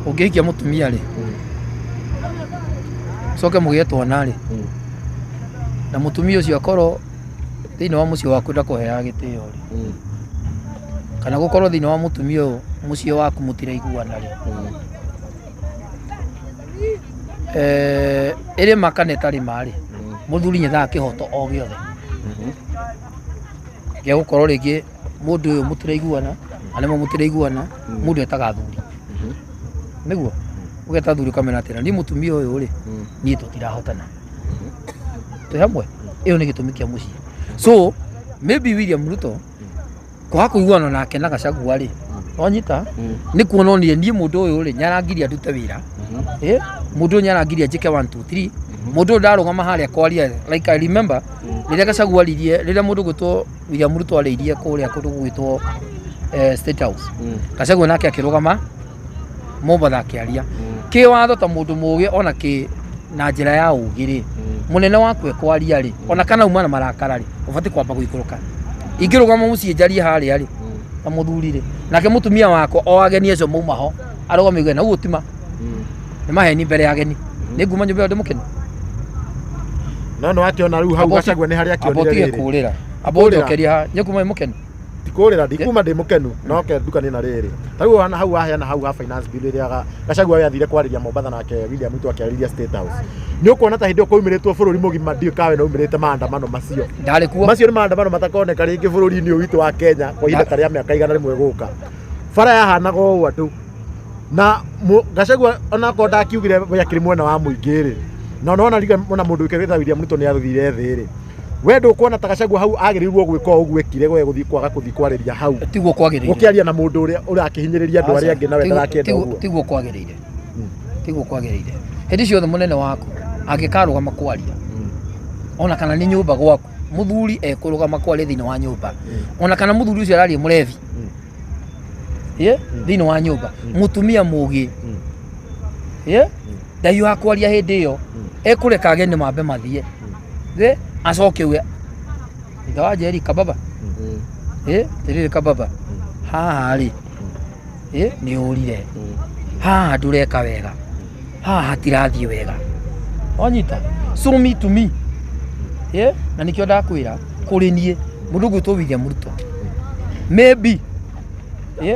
ũngĩhikia mũtumia rĩ, ũcoke mũgĩe twana rĩ, na mũtumia ũcio akorwo thĩinĩ wa mũciĩ waku ndakũheaga gĩtĩo rĩ, kana gũkorwo thĩinĩ wa mũtumia ũyũ mũciĩ waku mũtiraiguana rĩ, ĩrĩ ma kana ĩtarĩ ma rĩ, mũthuri nyethaga kĩhoto o gĩothe gĩa gũkorwo rĩngĩ mũndũ ũyũ mũtiraiguana, na nĩmo mũtiraiguana, mũndũ etaga athuri. Nĩguo? Ũgeta athuri ũkamera atĩrĩ, niĩ mũtumia ũyũ rĩ, niĩ tũtirahotana. Twĩ hamwe? Ĩyo nĩ gĩtũmi kĩa mũciĩ. So, maybe William Ruto kwaga kũiguana nake na Gachagua rĩ, wanyita? Nĩ kuona onire niĩ mũndũ ũyũ rĩ, nĩarangiria ndute wĩra. Mũndũ ũyũ nĩarangiria njĩke 1 2 3. Mũndũ ũyũ ndarũgama harĩa kwaria, like I remember, rĩrĩa Gachagua aririe, rĩrĩa mũndũ ũgwĩtwo William Ruto arĩirie kũrĩa kũndũ gũgwĩtwo State House. Gachagua nake akĩrũgama Mombatha akĩaria. Kĩwatho ta mũndũ mũgĩ ona kĩ na njĩra ya ũgĩ rĩ, mũnene waku ekwaria rĩ, ona kana uma na marakara rĩ, ũbatiĩ kwamba gũikũrũka. Ingĩrũgama mũciĩ njarie harĩa rĩ, ta mũthuri rĩ, nake mũtumia wakwa o ageni acio mauma ho, arũgame auge na ũguo ti ma. Nĩ maheni mbere ya ageni. Nĩ nguma nyũmba ĩyo ndĩmũkenu. No nĩ wakĩona rĩu hau Gachagua nĩ harĩa Amba akĩonire ũtige rĩrĩ. kũrĩra. Amba Kũrĩra. ũnjokerie haha. Nĩ nguma mũkenu. Ti kũrĩra, ndikuma ndĩ mũkenu, no ke ndukanie na rĩrĩ. Ta rĩu hana hau waheana hau ha finance bill ĩrĩa Gachagua we athire kwarĩria Mombatha nake William Ruto akĩarĩria State House. Nĩ ũkuona ta hĩndĩ ĩyo kwaumĩrĩtwo bũrũri mũgima ndiũĩ kawe no umĩrĩte maandamano macio. Ndarĩ kuo. Macio nĩ maandamano matakoneka rĩngĩ bũrũri-inĩ ũyũ witũ wa Kenya kwa ihinda ta rĩa mĩaka 100 gũka. Bara yahanaga ũũ andũ na Gachagua onakorwo ndakiugire we akĩrĩ mwena wa mũingĩ rĩ, na nona riga ona mũndũ wĩkĩrĩte William Ruto nĩ athire thĩ rĩ, we ndũkuona ta Gachagua hau agĩrĩirwo gwĩka o ũguo ekire we gũthiĩ kwaga gũthiĩ kwarĩria hau. Tiguo kwagĩrĩire. Gũkĩaria na mũndũ ũrĩa ũrakĩhinyĩrĩria andũ arĩa angĩ nawe ndarakĩenda ũguo. Tiguo kwagĩrĩire. Tiguo kwagĩrĩire. Hĩndĩ ciothe mũnene waku angĩkarũgama kwaria, ona kana nĩ nyũmba gwaku, mũthuri ekũrũgama kwaria thĩinĩ wa nyũmba, ona kana mũthuri ũcio araria mũrebi, thĩinĩ wa nyũmba, mũtumia mũgĩ, ndahiũha kwaria hĩndĩ ĩyo, ekũreka ageni mambe mathiĩ, acoke auge, ithe wa Njeri kababa, tirĩrĩ kababa, haha rĩ, nĩ ũrire, haha ndũreka wega, haha hatirathiĩ wega, wanyita? So me to me, na nĩkĩo ndakwĩra kũrĩ niĩ mũndũ ũgwĩtwo William Ruto, maybe,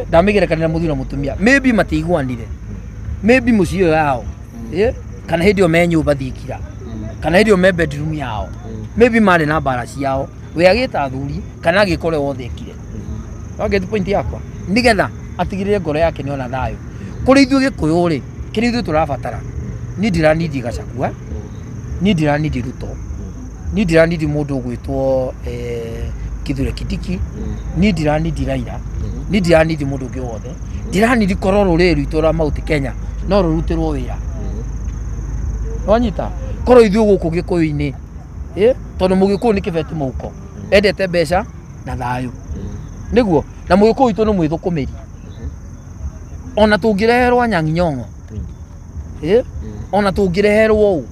ndamĩgerekania na mũthuri na mũtumia, maybe matiiguanire, maybe mũciĩ ũyũ yao, kana hĩndĩ ĩyo me nyũmba thingira, kana hĩndĩ ĩyo me bedroom yao, maybe marĩ na mbara ciao, we agĩta athuri kana agĩka ũrĩa wothe ekire. Wa get point yakwa? Nĩgetha atigĩrĩre ngoro yake nĩona thayũ. Kũrĩ ithuĩ Gĩkũyũ rĩ, kĩrĩa ithuĩ tũrabatara, niĩ ndiranindi Gachagua, niĩ ndiranindi Ruto, niĩ ndiranindi mũndũ ũgwĩtwo Kithure Kindiki, niĩ ndiranindi Raila, niĩ ndiranindi mũndũ ũngĩ wothe, ndiranindi korwo rũrĩrĩ rwitũ rwa Mount Kenya no rũrutĩrwo wĩra. Wanyita? Korwo ithuĩ gũkũ Gĩkũyũ-inĩ, tondũ Mũgĩkũyũ nĩ kĩbeti mũhuko, endete mbeca na thayũ. Nĩguo, na Mũgĩkũyũ witũ nĩ mwĩthũkũmĩri. Ona tũngĩreherwo Anyang'i Nyong'o, ona tũngĩreherwo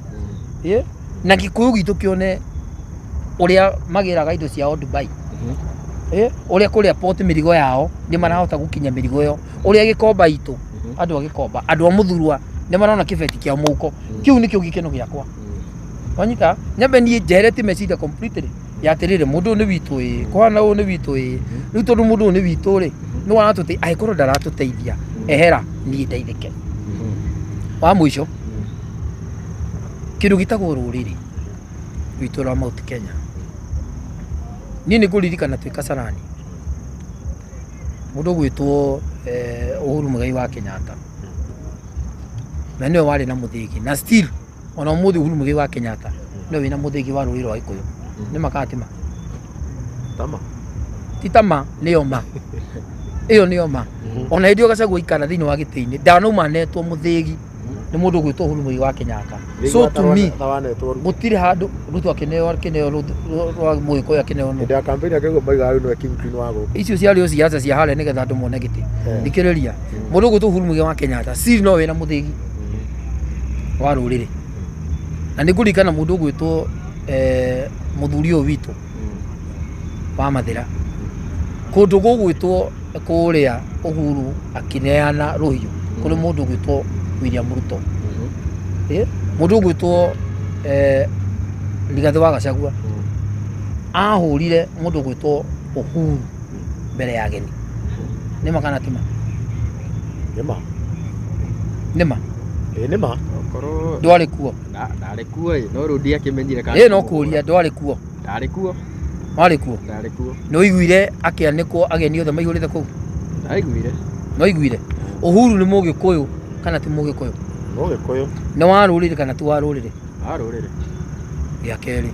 ũ, na Gĩkũyũ gitũ kĩone ũrĩa magĩraga indo ciao Dubai, ũrĩa kũrĩa port mĩrigo yao nĩ marahota gũkinya mĩrigo ĩyo, ũrĩa Gĩkomba itũ, andũ a Gĩkomba, andũ a Mũthurwa nĩ marona kĩbeti kĩao mũhuko. Kĩu nĩkĩo gĩkeno gĩakwa. Wanyita? Nyambe niĩ njeheretie meciria completely ya atĩrĩrĩ, mũndũ ũyũ nĩ witũ ĩ, kũhana ũũ nĩ witũ ĩ, rĩu tondũ mũndũ ũyũ nĩ witũ rĩ, nĩ waratũteithia, angĩkorwo ndaratũteithia, ehera niĩ ndeithĩke. Wa mũico, kĩndũ gĩtagwo rũrĩrĩ rwitũ rwa Mount Kenya, niĩ nĩ ngũririkana twĩ Kasarani, mũndũ ũgwĩtwo Uhuru Muigai wa Kenyatta, na nĩwe warĩ na mũthĩgi, na still ona ũmũthĩ Uhuru Muigai wa Kenyatta nĩwe wĩna mũthĩgi wa rũrĩrĩ rwa Gĩkũyũ. Nĩ ma kana ti ma? Tama. Ti tama, nĩyo ma. Ĩyo nĩyo ma. Ona hĩndĩ ĩyo Gachagua aikara thĩinĩ wa gĩtĩ-inĩ, ndanauma anetwo mũthĩgi nĩ mũndũ ũgwĩtwo Uhuru Muigai wa Kenyatta. So to me, gũtirĩ handũ Ruto akĩneo akĩneo rwa Mũgĩkũyũ akĩneo nũ. Hĩndĩ ya campaign akĩguo maigaga rĩu nĩwe kingpin wa gũkũ. Icio ciarĩ o ciaca cia harĩa nĩgetha andũ mone gĩtĩ. Thikĩrĩria, mũndũ ũgwĩtwo Uhuru Muigai wa Kenyatta still no wĩna mũthĩgi wa rũrĩrĩ. Na nĩ ngũririkana mũndũ ũgwĩtwo mũthuri ũyũ witũ wa Mathĩra, kũndũ gũgwĩtwo kũrĩa Uhuru akĩneana rũhiũ kũrĩ mũndũ ũgwĩtwo William Ruto. Mũndũ ũgwĩtwo Rigathĩ wa Gachagua ahũrire mũndũ ũgwĩtwo Uhuru mbere ya ageni. Nĩ ma kana ti ma? Nĩ ma. Nĩ ma? Ĩĩ nĩ ma. Okorwo Ndwarĩ kuo. Ndarĩ kuo ĩ, no rĩu ndiakĩmenyire kana Ĩĩ no kũria ndwarĩ kuo. Ndarĩ kuo. Warĩ kuo? Ndarĩ kuo. Nĩ ũiguire akĩanĩkwo ageni othe maihũrĩte kũu? Ndaiguire. Nĩ waiguire? Uhuru nĩ Mũgĩkũyũ kana ti Mũgĩkũyũ? Mũgĩkũyũ. Nĩ wa rũrĩrĩ kana ti wa rũrĩrĩ? Wa rũrĩrĩ. Gĩa kerĩ.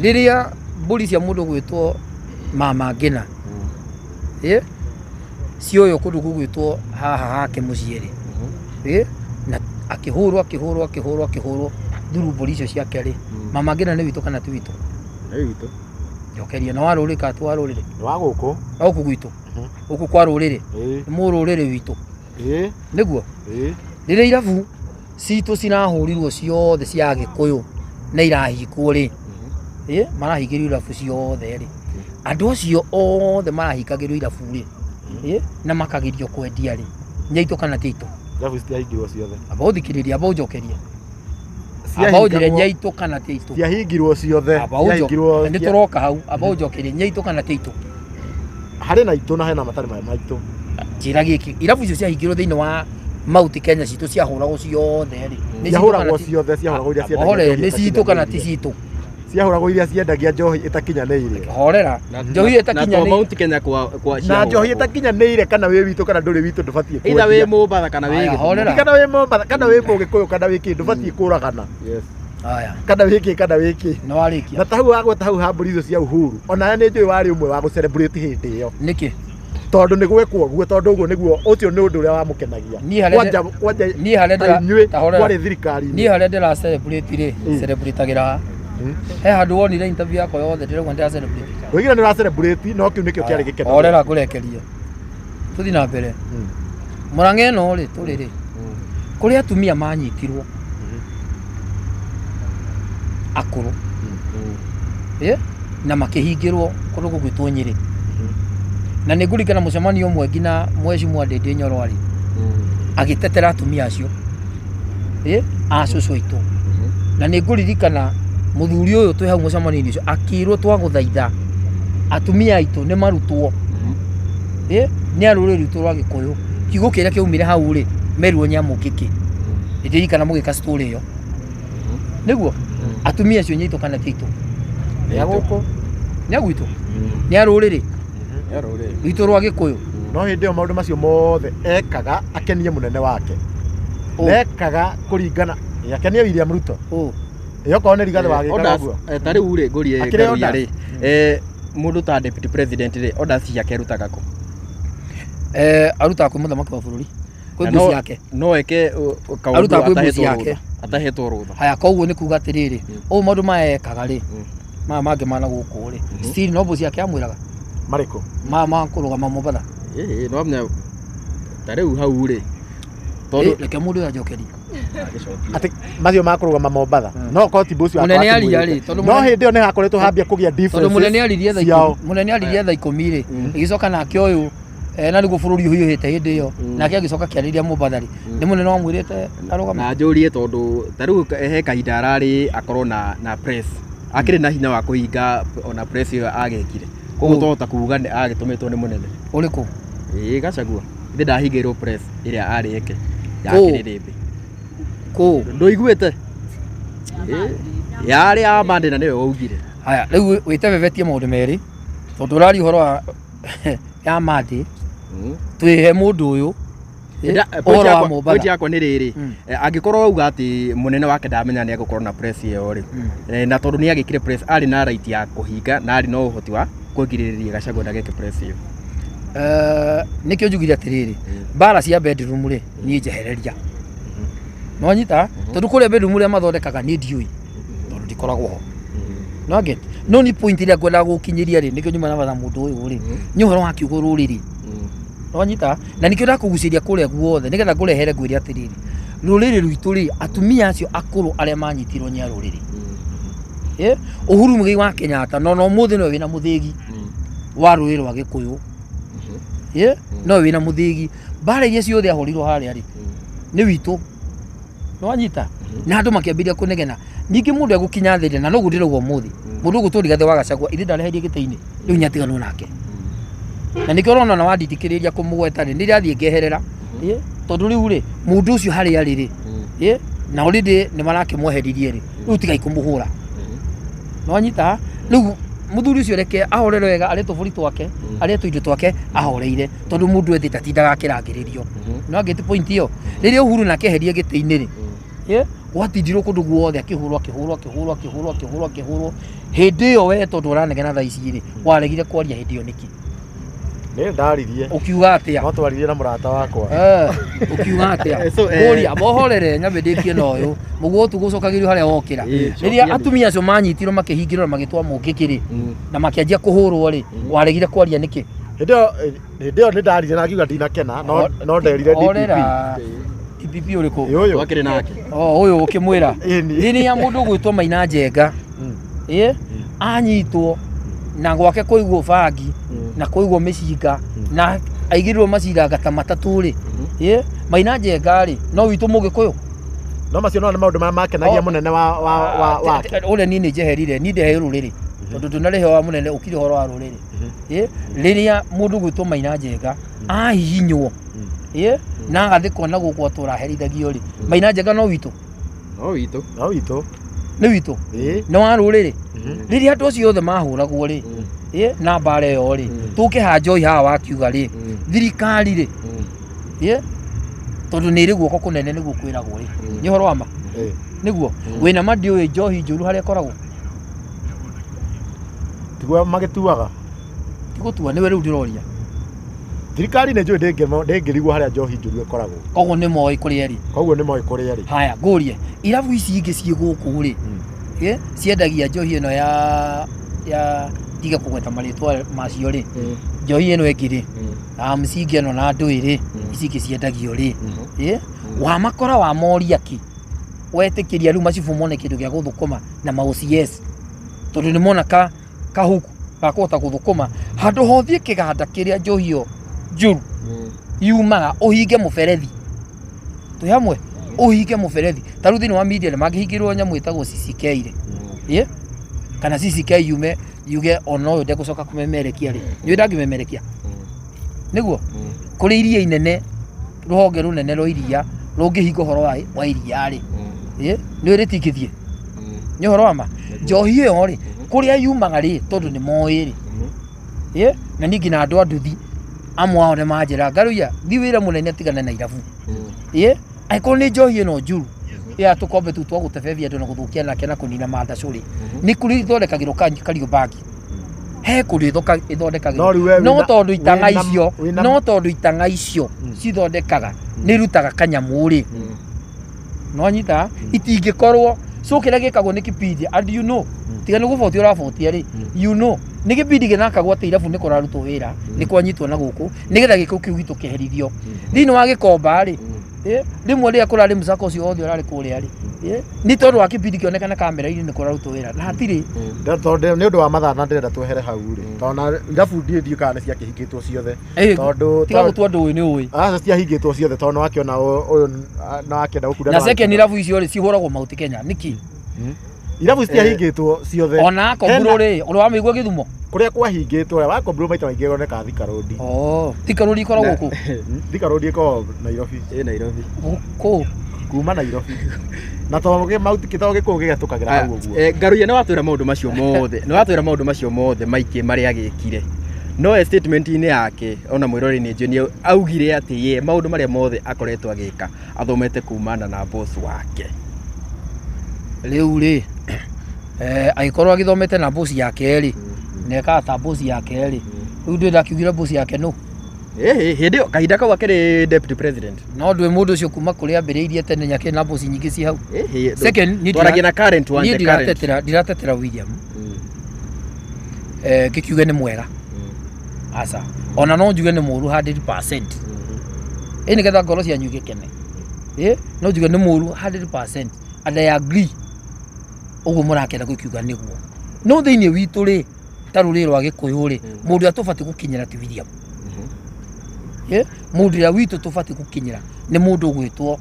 Rĩrĩa mbũri cia mũndũ gwĩtwo Mama Ngina, cioywo kũndũ gũgwĩtwo haha hake mũciĩ rĩ, na akĩhũrwo akĩhũrwo akĩhũrwo akĩhũrwo thuru mbũri icio ciake rĩ, Mama Ngina nĩ witũ kana ti witũ? Nĩ witũ. Njokeria, na wa rũrĩrĩ kana ti wa rũrĩrĩ? Nĩ wa gũkũ. Wa gũkũ gwitũ. Gũkũ kwa rũrĩrĩ. Nĩ mũrũrĩrĩ witũ. Nĩguo? Rĩrĩa irabu citũ cirahũrirwo ciothe cia Agĩkũyũ na irahingwo rĩ, marahingĩrio irabu ciothe rĩ, andũ acio othe marahingagĩrwo irabu rĩ, na makagirio kwendia rĩ, nĩ aitũ kana ti aitũ? Irabu citiahingirwo ciothe. Amba ũthikĩrĩrie, amba ũnjokerie. Amba ũnjĩre nĩ aitũ kana ti aitũ? Ciahingirwo ciothe. Amba ũnjokerie, nĩ tũroka hau, amba ũnjokerie, nĩ aitũ kana ti aitũ? Harĩ na aitũ na hena matarĩ maitũ. Njĩra gĩkĩ, irabu icio ciahingirwo thĩinĩ wa Mount Kenya citũ ciahũragwo ciothe rĩ. Nĩ citũ Ciahũragwo kana ti- ciothe, ciahũragwo iria ciendagia Horera, njohi nĩ citũ kana ti ĩtakinyanĩirie. citũ? Ciahũragwo iria ciendagia njohi ĩtakinyanĩire. Horera, njohi Na to ĩtakinyanĩire. Mount Kenya kwa Na njohi ĩtakinyanĩire kana wĩ witũ kana ndũrĩ witũ ndũbatiĩ Either wĩ kwendia. Mombatha kana wĩ Aya, Gĩthumo. horera. Kana wĩ Mombatha kana wĩ Mũgĩkũyũ kana wĩ kĩ ndũbatiĩ kũragana. Yes. Aya. Kana wĩ kĩ kana wĩ kĩ. Nĩ warĩkia. Na ta hau wagweta hau ha mbũri icio cia Uhuru, ona nĩ njũĩ warĩ ũmwe wa gũ celebrate hĩndĩ ĩyo. Nĩkĩ? Tondũ nĩ gwekwo ũguo, tondũ ũguo nĩguo, ũcio nĩ ũndũ ũrĩa wamũkenagia. Niĩ harĩa Kwanja, kwanja niĩ harĩa ta ndĩra- inyuĩ ta horera. mwarĩ thirikari-inĩ. Niĩ harĩa ndĩra celebrate rĩ, celebrate-agĩra ha? He handũ wonire interview yakwa yothe ndĩrauga ndĩra celebrate. Ũigire nĩ ũra celebrate, no kĩu nĩkĩo kĩarĩ gĩkeno. Horera ngũrekerie. Tũthiĩ na mbere. Mũrang'a ĩno rĩ, tũrĩ rĩ, kũrĩ atumia manyitirwo akũrũ na makĩhingĩrwo kũndũ gũgwĩtwo Nyĩrĩ. Na nĩ ngũririkana mũcemanio ũmwe nginya Mheshimiwa Ndindi Nyoro arĩ agĩtetera atumia acio a cũcũ aitũ. Na nĩ ngũririkana mũthuri ũyũ twĩ hau mũcemanio-inĩ ũcio akĩrwo twagũthaitha atumia aitũ nĩ marutwo nĩ a rũrĩrĩ rwitũ rwa Gĩkũyũ. Kiugo kĩrĩa kĩaumire hau rĩ, merirwo nyamũ kĩkĩ. Nĩndirikana mũgĩka story ĩyo. Nĩguo atumia acio nĩ aitũ kana ti aitũ? Nĩ a gũkũ. Nĩ a gwitũ? Nĩ a rũrĩrĩ Nĩ a rũrĩrĩ. rwitũ rwa Gĩkũyũ. No hĩndĩ ĩyo maũndũ macio mothe ekaga akenie mũnene wake. Ekaga kũringana akenie William Ruto. Ĩ okorwo nĩ Rigathĩ wa gĩkaga ũguo. Ta rĩu rĩ, ngũrie Akĩrĩ Ngaruiya orders. rĩ, Mũndũ ta deputy president rĩ, orders ciake arutaga kũ? Arutaga kwĩ mũthamaki wa bũrũri, kwĩ Na mbuci yake. No eke kaũndũ Arutaga kwĩ mbuci atahetwo yake. rũtha, atahetwo rũtha. Haya, koguo nĩ kuga atĩrĩrĩ, ũũ maũndũ maya ekaga rĩ, maya mangĩ mana gũkũ rĩ, still no mbuci yake amwĩraga Marĩkũ? Ma kũrũgama Mombatha. Ĩĩ, no amenya ta rĩu hau rĩ, tondũ Reke mũndũ ũyũ anjokerie. Agĩcokia. Atĩ macio ma kũrũgama Mombatha, no korwo ti mbuci wakwa Mũnene aria akĩmwĩrĩte. rĩ, tondũ No hĩndĩ ĩyo nĩ hakoretwo hambia kũgĩa tondũ mũnene aririe thaa ciao. 10, mũnene aririe thaa 10 rĩ, ĩgĩcoka nake ũyũ, na nĩguo bũrũri ũhiũhĩte hĩndĩ ĩyo, nake agĩcoka akĩarĩria Mombatha rĩ, nĩ mũnene wamwĩrĩte arũgame. Na njũrie, tondũ ta rĩu he kahinda ararĩ akorwo na press, akĩrĩ na hinya wa kũhinga ona press ĩyo agĩkire, koguo Ũ. twahota kuga nĩ agĩtũmĩtwo nĩ mũnene. Ũrĩkũ? Ĩĩ, Gachagua ithe ndahingĩirwo press ĩrĩa arĩ eke ya Kũ? kĩrĩrĩmbĩ. Kũ? Ndũiguĩte? Ĩĩ, yarĩ ya Monday na nĩwe waugire. Haya, rĩu wĩtebebetie maũndũ merĩ, tondũ ũraria ũhoro wa ya Monday, twĩhe mũndũ ũyũ Point ũhoro wa point Mombatha. Yakwa nĩ rĩrĩ, angĩkorwo wauga atĩ mũnene wake ndamenya nĩ egũkorwo na press ĩyo rĩ, na tondũ nĩ agĩkire press, arĩ na right ya kũhinga na arĩ na ũhoti wa kũgirĩrĩria Gachagua ndageke press ĩyo. Nĩkĩo njugire atĩrĩrĩ, mbara cia bedroom rĩ, niĩ njehereria no nyita, tondũ kũrĩa bedroom ũrĩa mathondekaga niĩ ndiũĩ, tondũ ndikoragwo ho. No get no ni point ĩrĩa ngwendaga gũkinyĩria rĩ, nĩkĩo nyuma na batha mũndũ ũyũ rĩ, nĩ ũhoro wa kiugo rũrĩrĩ, no nyita, na nĩkĩo ndakũgucĩria kũrĩa guothe nĩgetha ngũrehere ngwĩre atĩrĩrĩ, rũrĩrĩ rwitũ rĩ, atumia acio akũrũ arĩa manyitirwo nĩ a rũrĩrĩ. Uhuru Muigai wa Kenyatta no ũmũthĩ nĩwe wĩna mũthĩgi wa rũrĩrĩ rwa Gĩkũyũ. No wĩna mũthĩgi, mbara iria ciothe ahũrirwo harĩa rĩ, nĩ witũ, nĩwanyita, na andũ makĩambĩrĩria kũnegena. Ningĩ mũndũ egũkinya thĩ rĩ, na noguo ndĩrauga ũmũthĩ, mũndũ ũgũtwo Rigathĩ wa Gachagua ithe ndareherie gĩtĩ-inĩ rĩu, nĩatiganwo nake, na nĩkĩo ũrona na wandindĩkĩrĩria kũmũgweta rĩ, nĩndĩrathiĩ ngeherera. Tondũ rĩu rĩ, mũndũ ũcio harĩa arĩ rĩ, na already nĩ marakĩmweheririe rĩ, rĩu tigai kũmũhũra. Nĩwanyita? Rĩu mũthuri ũcio reke ahorere wega, arĩe tũbũri twake, arĩe tũindo twake ahoreire, tondũ mũndũ ethĩte atindaga akĩrangĩrĩrio. No angĩti point ĩyo, rĩrĩa Uhuru nake eherie gĩtĩ-inĩ rĩ, gwatindirwo kũndũ guothe akĩhũrwo, akĩhũrwo, akĩhũrwo, akĩhũrwo, akĩhũrwo, akĩhũrwo. Hĩndĩ ĩyo we, tondũ ũranegena thaa ici rĩ, waregire kwaria hĩndĩ ĩyo nĩkĩ? Nĩ ndaririe. Ũkiuga atĩa? No twaririe na mũrata wakwa. Ũkiuga atĩa? So, Kũria mohorere nyambe ndĩkie na ũyũ mũguo tũgũcokagĩrio harĩa wokĩra. Cokia Rĩrĩa nĩ. Atumia acio manyitirwo, makĩhingĩrwo na magĩtwa mũngĩkĩ rĩ, na makĩanjia kũhũrwo rĩ, waregire kwaria nĩkĩ? Hĩndĩ ĩyo nĩ ndaririe na ngiuga ndinakena, no nderire DPP. Horera. DPP ũrĩkũ? Ĩ, ũyũ. Twakĩrĩ nake. O ũyũ ũkĩmwĩra Ĩni. Rĩrĩa mũndũ ũgwĩtwo Maina Njenga ĩ anyitwo na gwake kũigwo bangi na kũigwo mĩcinga na aigĩrĩrwo maciranga ta matatũ rĩ, ĩ Maina Njenga rĩ, no witũ Mũgĩkũyũ. No macio no nĩ maũndũ marĩa makenagia Oh. mũnene wa wake. Ũrĩa niĩ nĩ njeherire, niĩ ndehe rũrĩrĩ, tondũ ndũnarĩhe wa mũnene ũkire ũhoro wa rũrĩrĩ. Ĩ rĩrĩa mũndũ gwĩtwo Maina Njenga ahihinywo, ĩ na agathĩkwo na gũkũ atũra aherithagio rĩ, Maina Njenga no witũ? No witũ. No witũ. Nĩ witũ. Ĩ. Nĩ wa rũrĩrĩ. Rĩrĩa andũ acio othe mahũragwo rĩ, ĩ na mbara ĩyo rĩ, tũke ha njohi haha wakiuga rĩ, thirikari rĩ, ĩ tondũ nĩ ĩrĩ guoko kũnene nĩguo kwĩragwo rĩ, nĩ ũhoro wa ma? Ĩ. Nĩguo wĩna ma ndiũĩ njohi njũru harĩa ĩkoragwo. Tiguo magĩtuaga. Tigũtua, nĩwe rĩu ndĩroria. Thirikari nĩ njũĩ ndĩngĩrigwo harĩa njohi njũru ĩkoragwo. Koguo nĩ moĩ kũrĩa ĩrĩ. Koguo nĩ moĩ kũrĩa ĩrĩ. Haya, ngũrie, irabu ici ingĩ ciĩ gũkũ rĩ, ciendagia njohi ĩno ya ndige kũgweta marĩtwa macio rĩ, njohi ĩno ĩngĩ rĩ, na mcingi ĩno na ndũĩ rĩ, ici ingĩ ciendagio rĩ, wamakora wamoria kĩ wetĩkĩria rĩu macibũ mone kĩndũ gĩa gũthũkũma na ma OCS, tondũ nĩ mona ka kahuku ga kũhota gũthũkũma handũ hothiĩ kĩganda kĩrĩa njohi ĩyo njũru yumaga, ũhinge mũberethi, twĩ hamwe, ũhinge mũberethi. Ta rĩu thĩinĩ wa media nĩ mangĩhingĩrwo nyamũ ĩtagwo CCK rĩ, kana CCK yume yuge ona ũyũ ndegũcoka kũmemerekia rĩ, nĩũĩ ndangĩmemerekia nĩguo kũrĩ iria inene, rũhonge rũnene rwa iria rũngĩhinga ũhoro wa iria rĩ, nĩũĩ rĩtingĩthiĩ. Nĩ ũhoro wa ma? Njohi ĩyo rĩ, kũrĩa yumaga rĩ, tondũ nĩ moĩ rĩ, na niĩ nginya andũ a nduthi amwe ao nĩ manjĩra ngaruia thi wĩra mũnene tigana na irabu, angĩkorwo nĩ njohi ĩno njuru ya tũkombe tũu twa gũtebebia andũ na gũthũkia nake na kũnina mandacũ rĩ, nĩ kũrĩ ithondekagĩrwo Kariobangi. He kũndũ ĩthondekagĩrwo. No rĩu we No tondũ itang'a icio, no tondũ itang'a icio cithondekaga nĩ irutaga kanyamũ rĩ, nwanyita itingĩkorwo. So kĩrĩa gĩkagwo nĩ kĩpindi, and you know, tiga nĩ gũbotia ũrabotia rĩ, you know nĩ gĩpindi gĩthakagwo atĩ irabu nĩ kũrarutwo wĩra, nĩ kwanyitwo na gũkũ nĩgetha gĩko kĩu gitũ kĩherithio thĩinĩ wa gĩkomba rĩ. Rĩmwe rĩrĩa kũrarĩ mũcako ũcio wothe ũrarĩ kũrĩa rĩ, nĩ tondũ wa kĩpindi kĩonekana kamera-inĩ nĩ kũrarutwo wĩra na hatirĩ. Tondũ nĩ ũndũ wa mathaa na ndĩrenda twehere hau rĩ, tondũ na irabu ndiĩ kana nĩ ciakĩhingĩtwo ciothe. Tondũ Tiga gũtua ndũĩ nĩ ũĩ. Aca, ciahingĩtwo ciothe tondũ nĩwakĩona ũyũ nĩwakĩenda gũkunda. Na second, irabu icio rĩ, cihũragwo Mount Kenya nĩkĩ? Irabu citiahingĩtwo ciothe. Ona akomburo rĩ, ũrĩ wamĩigua Gĩthumo? Kũrĩa kwahingĩtwo, ũrĩa wakombirwo maita maingĩ ĩroneka Thika Road. Oh, Thika Road ikoragwo kũ? Thika Road ĩkoragwo Nairobi. Ĩ Nairobi. Kũ? Kuma Nairobi na to to gĩkũyũ gĩgetũkagĩra hau ũguo. Ngaruiya, nĩ watwĩra maũndũ macio mothe, nĩ watwĩra maũndũ macio mothe maingĩ marĩa agĩkire, no e statement-inĩ yake ona mwĩrori nĩ njũĩ nĩ augire atĩ ye maũndũ marĩa mothe akoretwo agĩka athomete kumana na boss wake. Rĩu rĩ, angĩkorwo agĩthomete na boss yake rĩ, na ekaga ta boss yake rĩ, rĩu ndĩ ndakiugire boss yake nũ? Ĩhĩ, hĩndĩ ĩyo kahinda kau akĩrĩ deputy president. No ndwĩ mũndũ ũcio kuma kũrĩa ambĩrĩirie tene nyakĩrĩ na boss nyingĩ ci hau. Ĩhĩ, Second, niĩ twaragia na current one, niĩ the current. ndiratetera William, ngĩkiuge nĩ mwega, aca, ona no njuge nĩ mũru 100%, ĩ nĩgetha ngoro cianyu igĩkene. Ĩ no njuge nĩ mũru 100% and I agree ũguo mũrakĩenda gũkiuga nĩguo. No thĩinĩ witũ rĩ, ta rũrĩrĩ rwa Gĩkũyũ rĩ, mũndũ ũrĩa tũbatiĩ gũkinyĩra ti William. Ĩ mũndũ ũrĩa witũ tũbatiĩ gũkinyĩra nĩ mũndũ ũgwĩtwo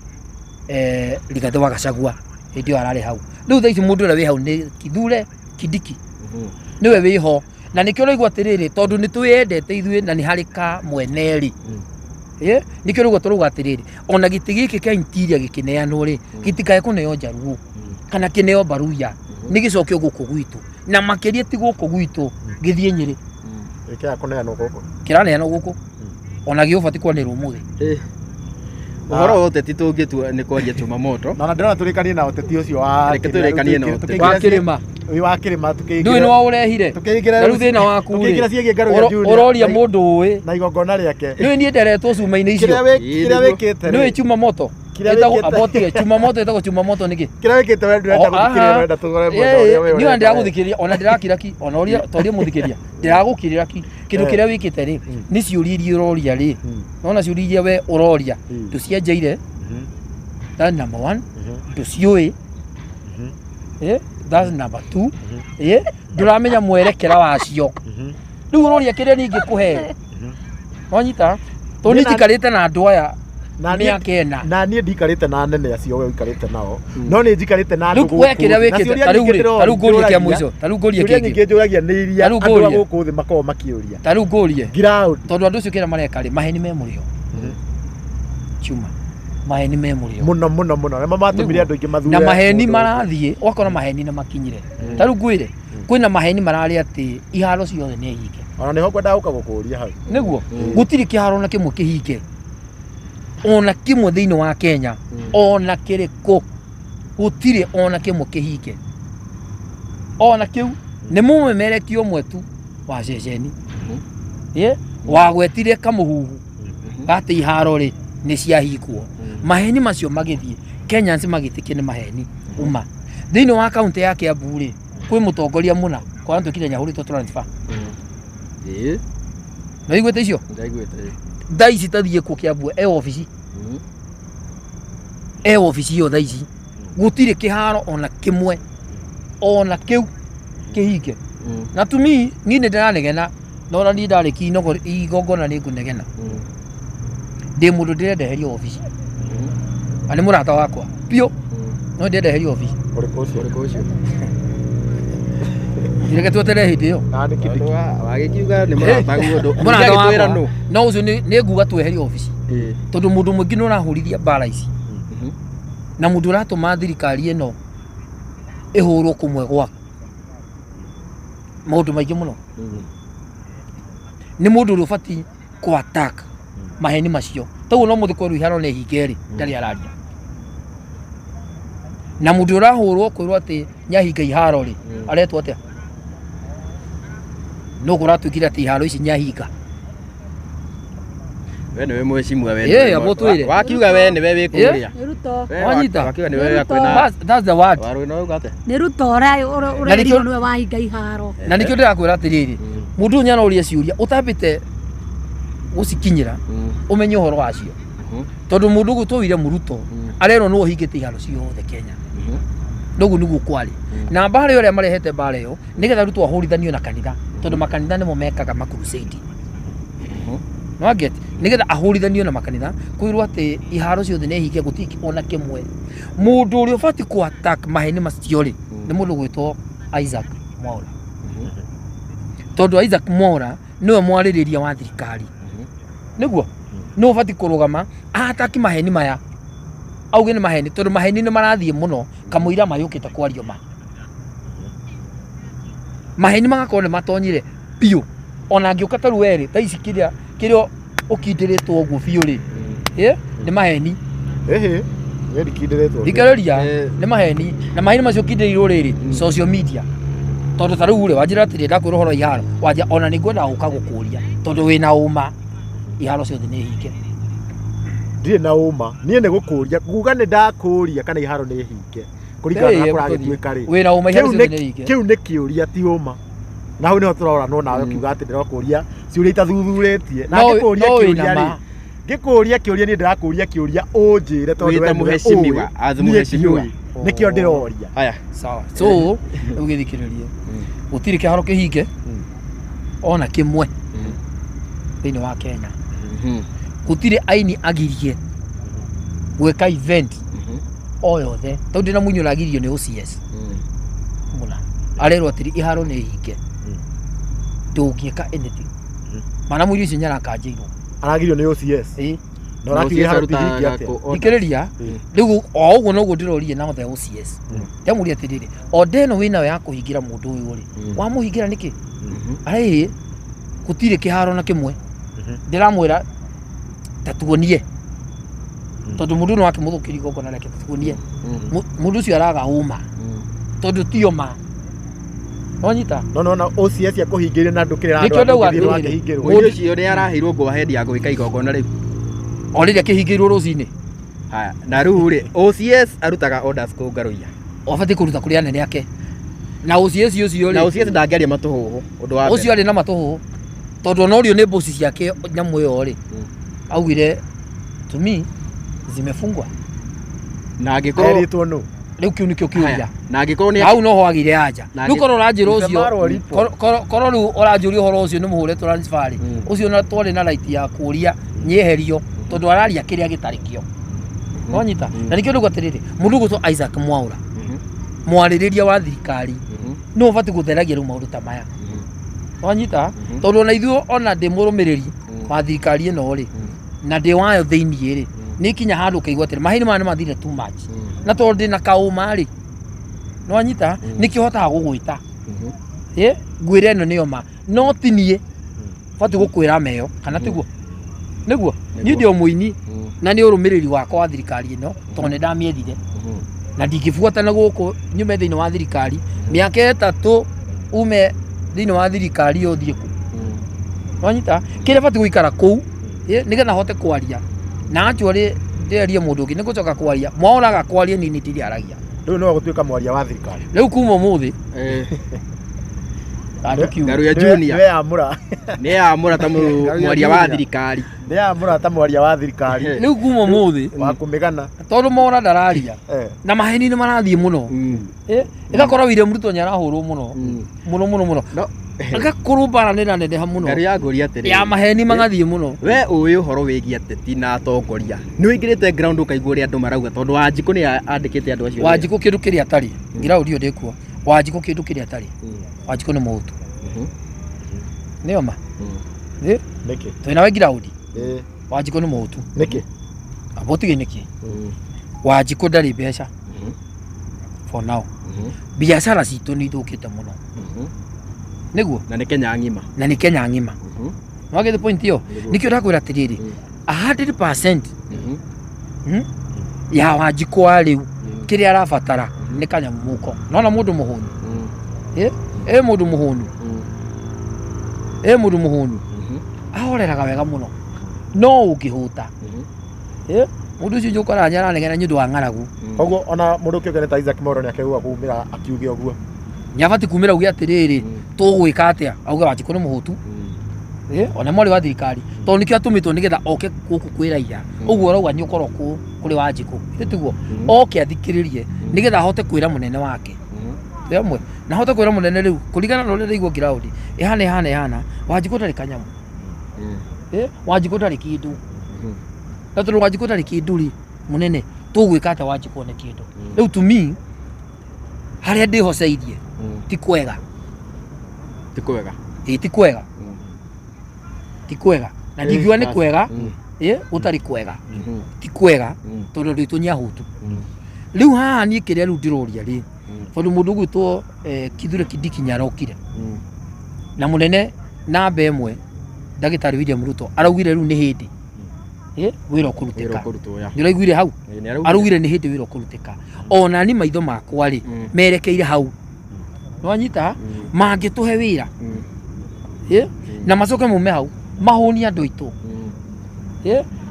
Rigathĩ wa Gachagua hĩndĩ ĩyo ararĩ hau. Rĩu thaa ici mũndũ ũrĩa wĩ hau nĩ Kithure Kindiki, nĩwe wĩho, na nĩkĩo ũraigua atĩrĩrĩ, tondũ nĩ twĩyendete ithuĩ na nĩ harĩ ka mwene rĩ, nĩkĩo ũraigua tũrauga atĩrĩrĩ, ona gĩtĩ gĩkĩ kĩa interior gĩkĩneanwo rĩ, gĩtikae kũneo Njaruo kana kĩneo Baruya, nĩ gĩcokio gũkũ gwitũ, na makĩria ti gũkũ gwitũ, gĩthiĩ Nyĩrĩ. Ĩkĩaga kũneanwo gũkũ. Kĩraneanwo gũkũ, ona gĩũbati kwanĩrwo ũmũthĩ. Ũhoro wa ũteti tũngĩtua nĩ kwaria chuma moto. Na ndĩrona tũrĩkanie na ũteti ũcio wa Reke tũrĩkanie na ũteti. Wa kĩrĩma. Ũyũ wa kĩrĩma. Ndũĩ nĩ wa ũrehire. Tũkĩingĩra Na rĩu thĩna waku rĩ, tũkĩingĩra ciĩgiĩ Ngaruiya Junior ũroria mũndũ ũĩ. Na igongona rĩake. Nĩũĩ niĩ nderetwo cuma-inĩ icio. Kĩrĩa kĩrĩa wĩkĩte Nĩũĩ rĩ, chuma moto Kĩrĩa ĩtagwo wĩkĩte- abotige chuma moto, ĩtagwo chuma moto nĩkĩ? Kĩrĩa wĩkĩte we ndũrenda gũthikĩrĩria, ũrenda tũgore mwena ũrĩa we Niĩ ona ũrenda we. ndĩragũthikĩrĩria, ona ndĩrakira ki, ona ũria toria mũthikĩria, ndĩragũkirĩra ki. Kĩndũ kĩrĩa wĩkĩte rĩ, nĩ ciũria iria ũroria rĩ, nona ciũria iria we ũroria ndũcienjeire. That's number one, ndũciũĩ. That's number two, ndũramenya mwerekera wacio. Rĩu ũroria kĩrĩa niĩ ingĩkũhe, wanyita, tondũ niĩ njikarĩte na andũ aya Na niĩ- mĩaka 4. Na niĩ ndikarĩte na anene acio we ũikarĩte nao, no nĩ njikarĩte na andũ Rĩu we gũkũ kĩrĩa thĩ. Na wĩkĩte, ciũria ta rĩu nyingĩ rĩ, ta rĩu ngũrie kĩa njũragia- mũico, ta rĩu ngũrie ciũria kĩngĩ. nyingĩ njũragia nĩ iria Ta rĩu andũ a ngũrie. gũkũ thĩ makoragwo makĩũria. Ta rĩu ngũrie, Ground. Tondũ andũ acio kĩrĩa mareka rĩ, maheni me mũrĩo, chuma, maheni me mũrĩo. Mũno mũno mũno, nĩmo matũmire andũ aingĩ mathure Na maheni mũndũ ũyũ. Marathiĩ ũgakora maheni na makinyire. Ta rĩu ngwĩre, kwĩna maheni mararĩ atĩ iharo ciothe nĩ hinge. Ona nĩho ngwendaga gũka gũkũria hau. Nĩguo gũtirĩ kĩharo na kĩmwe kĩhinge, ona kĩmwe thĩinĩ wa Kenya, ona kĩrĩkũ, gũtirĩ ona kĩmwe kĩhinge. Ona kĩu nĩ mũmemerekia ũmwe tu wa ceceni wagwetire kamũhuhu gatĩ iharo rĩ nĩ ciahingwo. Maheni macio magĩthiĩ, Kenyans magĩtĩkia nĩ maheni uma. Thĩinĩ wa kaunti ya Kiambu rĩ, kwĩ mũtongoria mũna kwana twĩkire nyahũrĩtwo transfer. Nĩ wĩiguĩte icio? Ndaiguĩte. Thaa ici tathiĩ kuo Kiambu, e obici, e obici ĩyo thaa ici. Gũtirĩ kĩharo ona kĩmwe ona kĩu kĩhinge. Na to me, niĩ nĩ ndĩranegena, na ona niĩ ndarĩkia igongona nĩ ngũnegena. Ndĩ mũndũ ndĩrenda eherio obici, na nĩ mũrata wakwa biũ, no ndĩrenda eherio obici. Ũrĩkũ ũcio? Ũrĩkũ ũcio? Reke tweterere hĩndĩ ĩyo. Na nĩ Kindiki. Wagĩkiuga nĩ mũrataguo ndũ Mũrata Ũngĩagĩtwĩra wakwa nũ? No ũcio nĩ nguga tweherio obici, tondũ mũndũ mũingĩ nĩ ũrahũrithia mbara ici, na mũndũ ũratũma thirikari ĩno ĩhũrwo kũmwe gwa maũndũ maingĩ mũno nĩ mũndũ ũrĩa ũbatiĩ kũ attack maheni macio. Toguo no mũthĩ kwerwo iharo nĩ hinge rĩ, ndarĩ araria. Na mũndũ ũrahũrwo kwĩrwo atĩ nĩahinga iharo rĩ, aretwo atĩa? No kũratuĩkire atĩ iharo ici nĩahinga. We nĩwe mheshimiwa we. Ĩĩ, abo twĩre. Wakiuga we nĩwe wĩ kũrĩa. Nĩ Ruto. We Wanyita? Wakiuga nĩwe wĩ hakuhĩ na That's the word. Warũĩ no uga atĩa? Nĩ Ruto ũrĩa Na nĩkĩo- ũrerirwo nĩwe wahinga iharo. Na nĩkĩo ndĩrakwĩra atĩrĩrĩ, mũndũ ũyũ nĩaroria ciũria ũtambĩte gũcikinyĩra ũmenye ũhoro wacio. Tondũ mũndũ ũgwĩtwo William Ruto arerwo nĩwe ũhingĩte iharo ciothe Kenya. Noguo nĩguo kwarĩ. Na mbara ĩyo ĩrĩa marehete mbara ĩyo nĩgetha Ruto ahũrithanio na kanitha tondũ makanitha nĩmo mekaga makrusade. No get nĩgetha ahũrithanio na makanitha kwĩrwo atĩ iharo ciothe nĩ hinge gũtirĩ ona kĩmwe. Mũndũ ũrĩa ũbatiĩ kũ attack maheni macio rĩ nĩ mũndũ ũgwĩtwo Isaac Mwaura. Tondũ Isaac Mwaura nĩwe mwarĩrĩria wa thirikari. Nĩguo nĩ ũbatiĩ kũrũgama ataki maheni maya auge nĩ maheni tondũ maheni nĩ marathiĩ mũno kamũira mayũkĩte kwario ma maheni magakorwo nĩ matonyire biũ ona angĩũka ta rĩu werĩ thaa ici kĩrĩa kĩrĩa ũkindĩrĩtwo ũguo biũ rĩ ĩ nĩ maheni Ĩhĩ, niĩ ndikindĩrĩtwo. thikĩrĩria nĩ maheni na maheni macio ũkindĩrĩirwo rĩrĩ social media tondũ ta rĩu rĩ wanjĩra atĩrĩ ndakwĩra ũhoro wa iharo wanja ona nĩ ngwenda gũka gũkũria tondũ wĩna ũma iharo ciothe nĩ hinge Ndirĩ na ũma. Niĩ nĩ gũkũria, nguga nĩ ndakũria kana iharo nĩ hinge. Kũringana na Ĩĩ, kũragĩtuĩka rĩ. wĩna ũma iharo Kĩu ciothe nĩ- nĩ hinge Kĩu nĩ kĩũria ti ũma. Na hau nĩho tũroranwo nawe ũkiuga atĩ ndĩrakũria ciũria itathuthurĩtie. Na No- ngĩkũria no wĩna kĩũria rĩ, ma. ngĩkũria kĩũria niĩ ndĩrakũria kĩũria ũnjĩre tondũ Wĩ we ta nĩwe mũheshimiwa, ũĩ, as niĩ mũheshimiwa. ndiũĩ. Nĩkĩo ndĩroria. Haya. Sawa. So, rĩu gĩthikĩrĩrie. Gũtirĩ kĩharo kĩhinge ona kĩmwe thĩinĩ wa Kenya. Gũtirĩ aini agirie gwĩka event o yothe. Tondũ ndĩna mũini ũragirio nĩ OCS. Mũna. Arerwo atĩrĩ iharo nĩ hinge. Ndũngĩka anything. Mana mũini ũcio nĩarakanjĩirwo. Aragirio nĩ OCS. Ĩĩ. Na ũrakiuga iharo ti hinge atĩa? Thikĩrĩria. Rĩu o ũguo noguo ndĩroririe na the OCS. Ndamũria atĩrĩrĩ, order ĩno wĩnayo ya kũhingĩra mũndũ ũyũ rĩ, wamũhingĩra nĩkĩ? Arĩ gũtirĩ kĩharo na kĩmwe. Ndĩramwĩra ta tuonie. Tondũ mũndũ no akĩmũthũkĩria igongona rĩake ta tuonie. Mũndũ ũcio araga ũma. Tondũ tio ma. Wanyita? No no na OCS akũhingĩire na ndũkĩrĩ Nĩkĩo ndauga atĩrĩrĩ, akĩhingĩrwo. Mũini ũcio nĩ araheirwo go ahead ya gwĩka igongona rĩu. O rĩrĩa kĩhingĩirwo rũcinĩ. Haya, na rĩu rĩ, OCS arutaga orders kũ Ngaruiya. Abatiĩ kũruta kũrĩ anene ake. Na OCS ũcio Na rĩ, OCS ndangĩaria matũhũhũ ũndũ wa mbere. ũcio arĩ na matũhũhũ. Tondũ ona ũrio nĩ mboci ciake nyamũ ĩyo rĩ, augire to me zimefungwa. Na angĩkorwo Erĩtwo nũ? Rĩu kĩu nĩkĩo kĩũria. Haya, na angĩkorwo nĩ Hau noho agire anja. Na Rĩu korwo ũranjĩra Mr. ũcio Marwa Ripo. korwo rĩu ũranjũria ũhoro ũcio nĩ mũhũre transfer rĩ, ũcio ona twarĩ na right ya kũria nyeherio tondũ araria kĩrĩa gĩtarĩ kĩo. Wanyita? Na nĩkĩo ndauga atĩrĩrĩ, mũndũ ũgwĩtwo Isaac Mwaura, mwarĩrĩria wa thirikari, nĩ ũbatiĩ gũtheragia rĩu maũndũ ta maya. Wanyita? Tondũ ona ithuĩ ona ndĩ mũrũmĩrĩri wa thirikari ĩno rĩ, na ndĩ wayo thĩiniĩ rĩ, nĩ kinya handũ ũkaigua atĩrĩ, maheni maya nĩ mathire too much. Na tondũ ndĩna kaũma rĩ, nĩwanyita? Nĩkĩo hotaga gũgwĩta. Ĩ, ngwĩre ĩno nĩyo ma. No ti niĩ batiĩ gũkwĩra meyo, kana tiguo? Nĩguo? Niĩ ndĩ o mũini na nĩ ũrũmĩrĩri wakwa wa thirikari ĩno tondũ nĩ ndamĩethire. Na ndingĩbuatana gũkũ nyume thĩinĩ wa thirikari mĩaka 3 ume thĩinĩ wa thirikari ĩyo ũthiĩ kũ. Wanyita? Kĩrĩa batiĩ gũikara kũu nĩgetha hote kwaria. Na actually ndĩarie mũndũ ũngĩ nĩ ngũcoka kwaria. Mwaoraga kwaria niĩ nĩ ndiriaragia. Rĩu no gũtuĩka mwaria wa thirikari. Rĩu kuma ũmũthĩ andũ Ngaruiya Junior. Nĩwe yamũra. Nĩ yamũra ta Ngaruiya mwaria wa Junior. thirikari. Nĩ yamũra ta mwaria wa thirikari. Rĩu kuma ũmũthĩ Wa kũmĩgana. tondũ mora ndararia na maheni nĩ marathiĩ mũno. Ĩgakorwo William Ruto nĩ arahũrwo mũno. Mũno mũno mũno. No Agakorwo mbara nĩ ĩraneneha mũno. Ngaruiya ngũria atĩrĩrĩ. Ya maheni magathiĩ mũno. We ũĩ ũhoro wĩgiĩ ateti na atongoria. Nĩ ũingĩrĩte ground ũkaigua ũrĩa andũ marauga tondũ Wanjikũ nĩ andĩkĩte andũ acio. Wanjikũ kĩndũ kĩrĩa atarĩ. Ground ĩyo ndĩkuo. Wanjikũ kĩndũ kĩrĩa atarĩ. Wanjikũ nĩ mũhutu. Nĩyo ma? Nĩkĩ? Twĩna we ground. Wanjikũ nĩ mũhutu. Nĩkĩ? Amba ũtige nĩkĩ? Wanjikũ ndarĩ mbeca. For now. Biacara citũ nĩ ithũkĩte mũno. Nĩguo? Na nĩ Kenya ng'ima. Na nĩ Kenya ng'ima. Wagĩte point ĩyo? Nĩkĩo ndakwĩra atĩrĩrĩ, 100% ya Wanjikũ wa rĩu kĩrĩa arabatara nĩ kanyamũ mũhuko. Nona mũndũ mũhũnu. Ĩ mũndũ mũhũnu. Ĩ mũndũ mũhũnu ahoreraga wega mũno, no ũngĩhũta, ĩ mũndũ ũcio njũkoraga nĩ aranegena nĩ ũndũ wa ng'aragu. Koguo ona mũndũ kĩũngane ta Isaac Moro nĩakĩgua kumĩra akiuge ũguo. Nĩ abatiĩ kumĩra auge atĩrĩrĩ, tũgwĩka atĩa, auge Wanjikũ nĩ mũhũtu. Ĩ ona mwarĩ wa thirikari, tondũ nĩkĩo atũmĩtwo nĩgetha oke gũkũ kwĩ raia. Ũguo ũrauga nĩ ũkorwo kũrĩ Wanjikũ, ithe tiguo? Oke athikĩrĩrie nĩgetha ahote kwĩra mũnene wake. Twĩ hamwe na ahote kwĩra mũnene rĩu kũringana na ũrĩa ndaigua ground ĩhana ĩhana ĩhana, Wanjikũ ndarĩ kanyamũ. Ĩ Wanjikũ ndarĩ kĩndũ, na tondũ Wanjikũ ndarĩ kĩndũ rĩ, mũnene tũgwĩka atĩa Wanjikũ one kĩndũ? Rĩu to me, harĩa ndĩhoceirie ti kwega. Ti kwega. Ĩ ti kwega, ti kwega, na ndingiuga nĩ kwega. Ĩ gũtarĩ kwega, ti kwega, tondũ andũ aitũ nĩ ahũtu. Rĩu haha niĩ kĩrĩa rĩu ndĩroria rĩ, tondũ mũndũ ũgwĩtwo Kithure Kindiki nĩ arokire na mũnene namba ĩmwe ndagĩtarĩ William Ruto araugire rĩu nĩ hĩndĩ wĩra Wĩra ũkũrutĩka. Ũkũrutwo ya. Nĩ ũraiguire hau? Ĩ, nĩ araugire. Araugire nĩ hĩndĩ wĩra ũkũrutĩka. Ona ni maitho makwa rĩ, merekeire hau nĩwanyita, mangĩtũhe wĩra na macoke mume hau mahũnie andũ aitũ,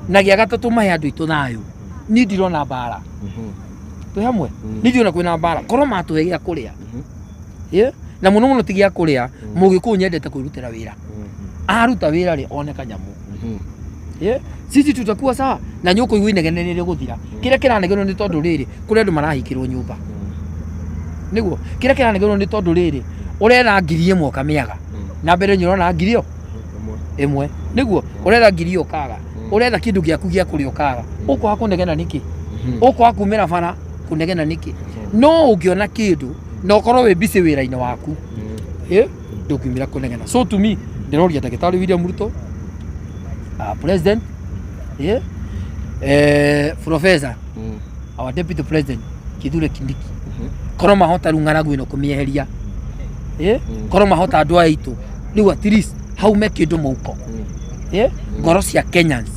na gĩa gatatũ mahe andũ aitũ thayũ. Niĩ ndirona mbara. Twĩ hamwe? Niĩ ndirona kwĩna mbara korwo matũhe gĩa kũrĩa. Na mũno mũno ti gĩa kũrĩa, mũgĩkũyũ nyendete kwĩrutĩra wĩra, aruta wĩra rĩ, one kanyamũ. Sisi tutakuwa sawa na nĩ ũkũigua inegene rĩrĩ gũthira. Kĩrĩa kĩranegenwo nĩ tondũ rĩrĩ kũrĩ andũ marahingĩrwo nyũmba, nĩguo kĩrĩa kĩranegenwo nĩ tondũ rĩrĩ ũretha 1000 ũkamĩaga, na mbere nĩ ũrona ngiri ĩyo ĩmwe, nĩguo ũretha ngiri ĩyo ũkaga, ũretha kĩndũ gĩaku gĩa kũrĩa ũkaga, ũkwaga kũnegena nĩkĩ? Ũkwaga kumĩra bara kũnegena nĩkĩ? No ũngĩona kĩndũ na ũkorwo wĩ busy wĩra-inĩ waku, ndũngiumĩra kũnegena. So to me, ndĩroria ndagĩtarĩ William Ruto, president, professor, our deputy president Kithure Kindiki, korwo mahota rĩu ng'aragu ĩno kũmĩeheria, korwo mahota andũ aya aitũ rĩu at least haume kĩndũ mũhuko, ngoro cia Kenyans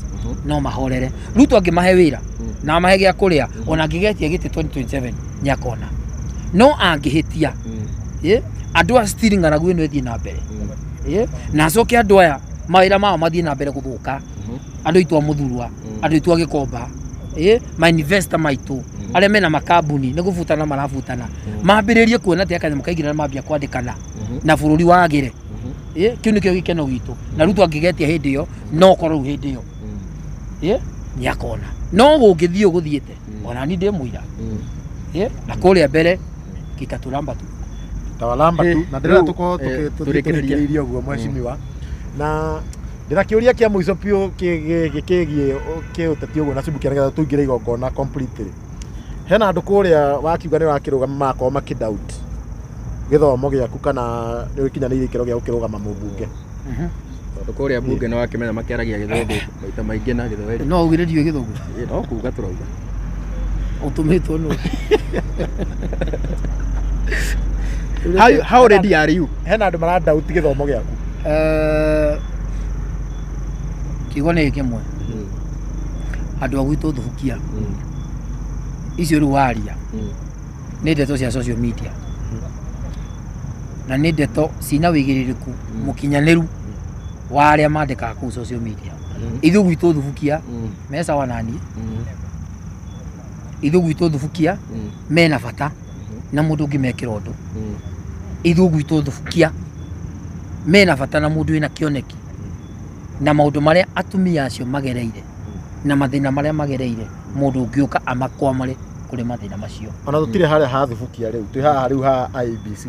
no mahorere. Ruto angĩmahe wĩra na amahe gĩa kũrĩa, ona angĩgetia gĩtĩ 2027 nĩ akona. No angĩhĩtia, andũ aya still ng'aragu ĩno ĩthiĩ na mbere, na acoke andũ aya mawĩra mao mathiĩ na mbere gũthũka, andũ aitũ a Mũthurwa, andũ aitũ a Gĩkomba, ma investor maitũ arĩa mena makambuni nĩ gũbutana marabutana, mambĩrĩrie kuona atĩ kanyamũ kaingĩra na mambia kwandĩkana na bũrũri wagĩre. Kĩu nĩkĩo gĩkeno gitũ. Na Ruto angĩgetia hĩndĩ ĩyo, no korwo rĩu hĩndĩ ĩyo nĩ akona. No gũngĩthiĩ ũgũthiĩte, ona ni ndĩ mũira, na kũrĩa mbere kitatũramba tu. Tawalamba tu. Na ndĩrenda Rĩu, tũkorwo tũrĩkĩrĩrie. tũrĩkĩrĩirie ũguo, mheshimiwa, na ndĩna kĩũria kĩa mũico biũ kĩgiĩ kĩũteti ũguo na Subukia, nĩgetha tũingĩre igongona completely. Hena andũ kũrĩa wakiuga nĩ ũrakĩrũgama magakorwo makĩ doubt gĩthomo gĩaku kana nĩ ũgĩkinyanĩirie ikĩro gĩa gũkĩrũgama mũmbunge. Tondũ kũrĩa mbunge nĩ wakĩmenya makĩaragia Gĩthũngũ maita maingĩ na Gĩthweri. No ugire ndiũĩ Gĩthũngũ. Ĩ, no kuga tũrauga. Ũtũmĩtwo nũ? How ready are you? Hena andũ mara doubt gĩthomo gĩaku. Kiugo nĩ kĩmwe, andũ a gwitũ Thubukia, icio rĩu waria nĩ ndeto cia social media na nĩ ndeto cina wĩigĩrĩrĩku mũkinyanĩru wa arĩa mandĩkaga kũu social media. Ithuĩ gwitũ Thubukia me sawa na niĩ. Ithuĩ gwitũ Thubukia mena bata na mũndũ ũngĩmekĩra ũndũ. Ithuĩ gwitũ Thubukia mena bata na mũndũ wĩna kĩoneki na maũndũ marĩa atumia acio magereire na mathĩna marĩa magereire, mũndũ ũngĩũka amakwamũre kũrĩ mathĩna macio. Ona tũtirĩ harĩa ha Thubukia rĩu, twĩ haha rĩu ha IEBC.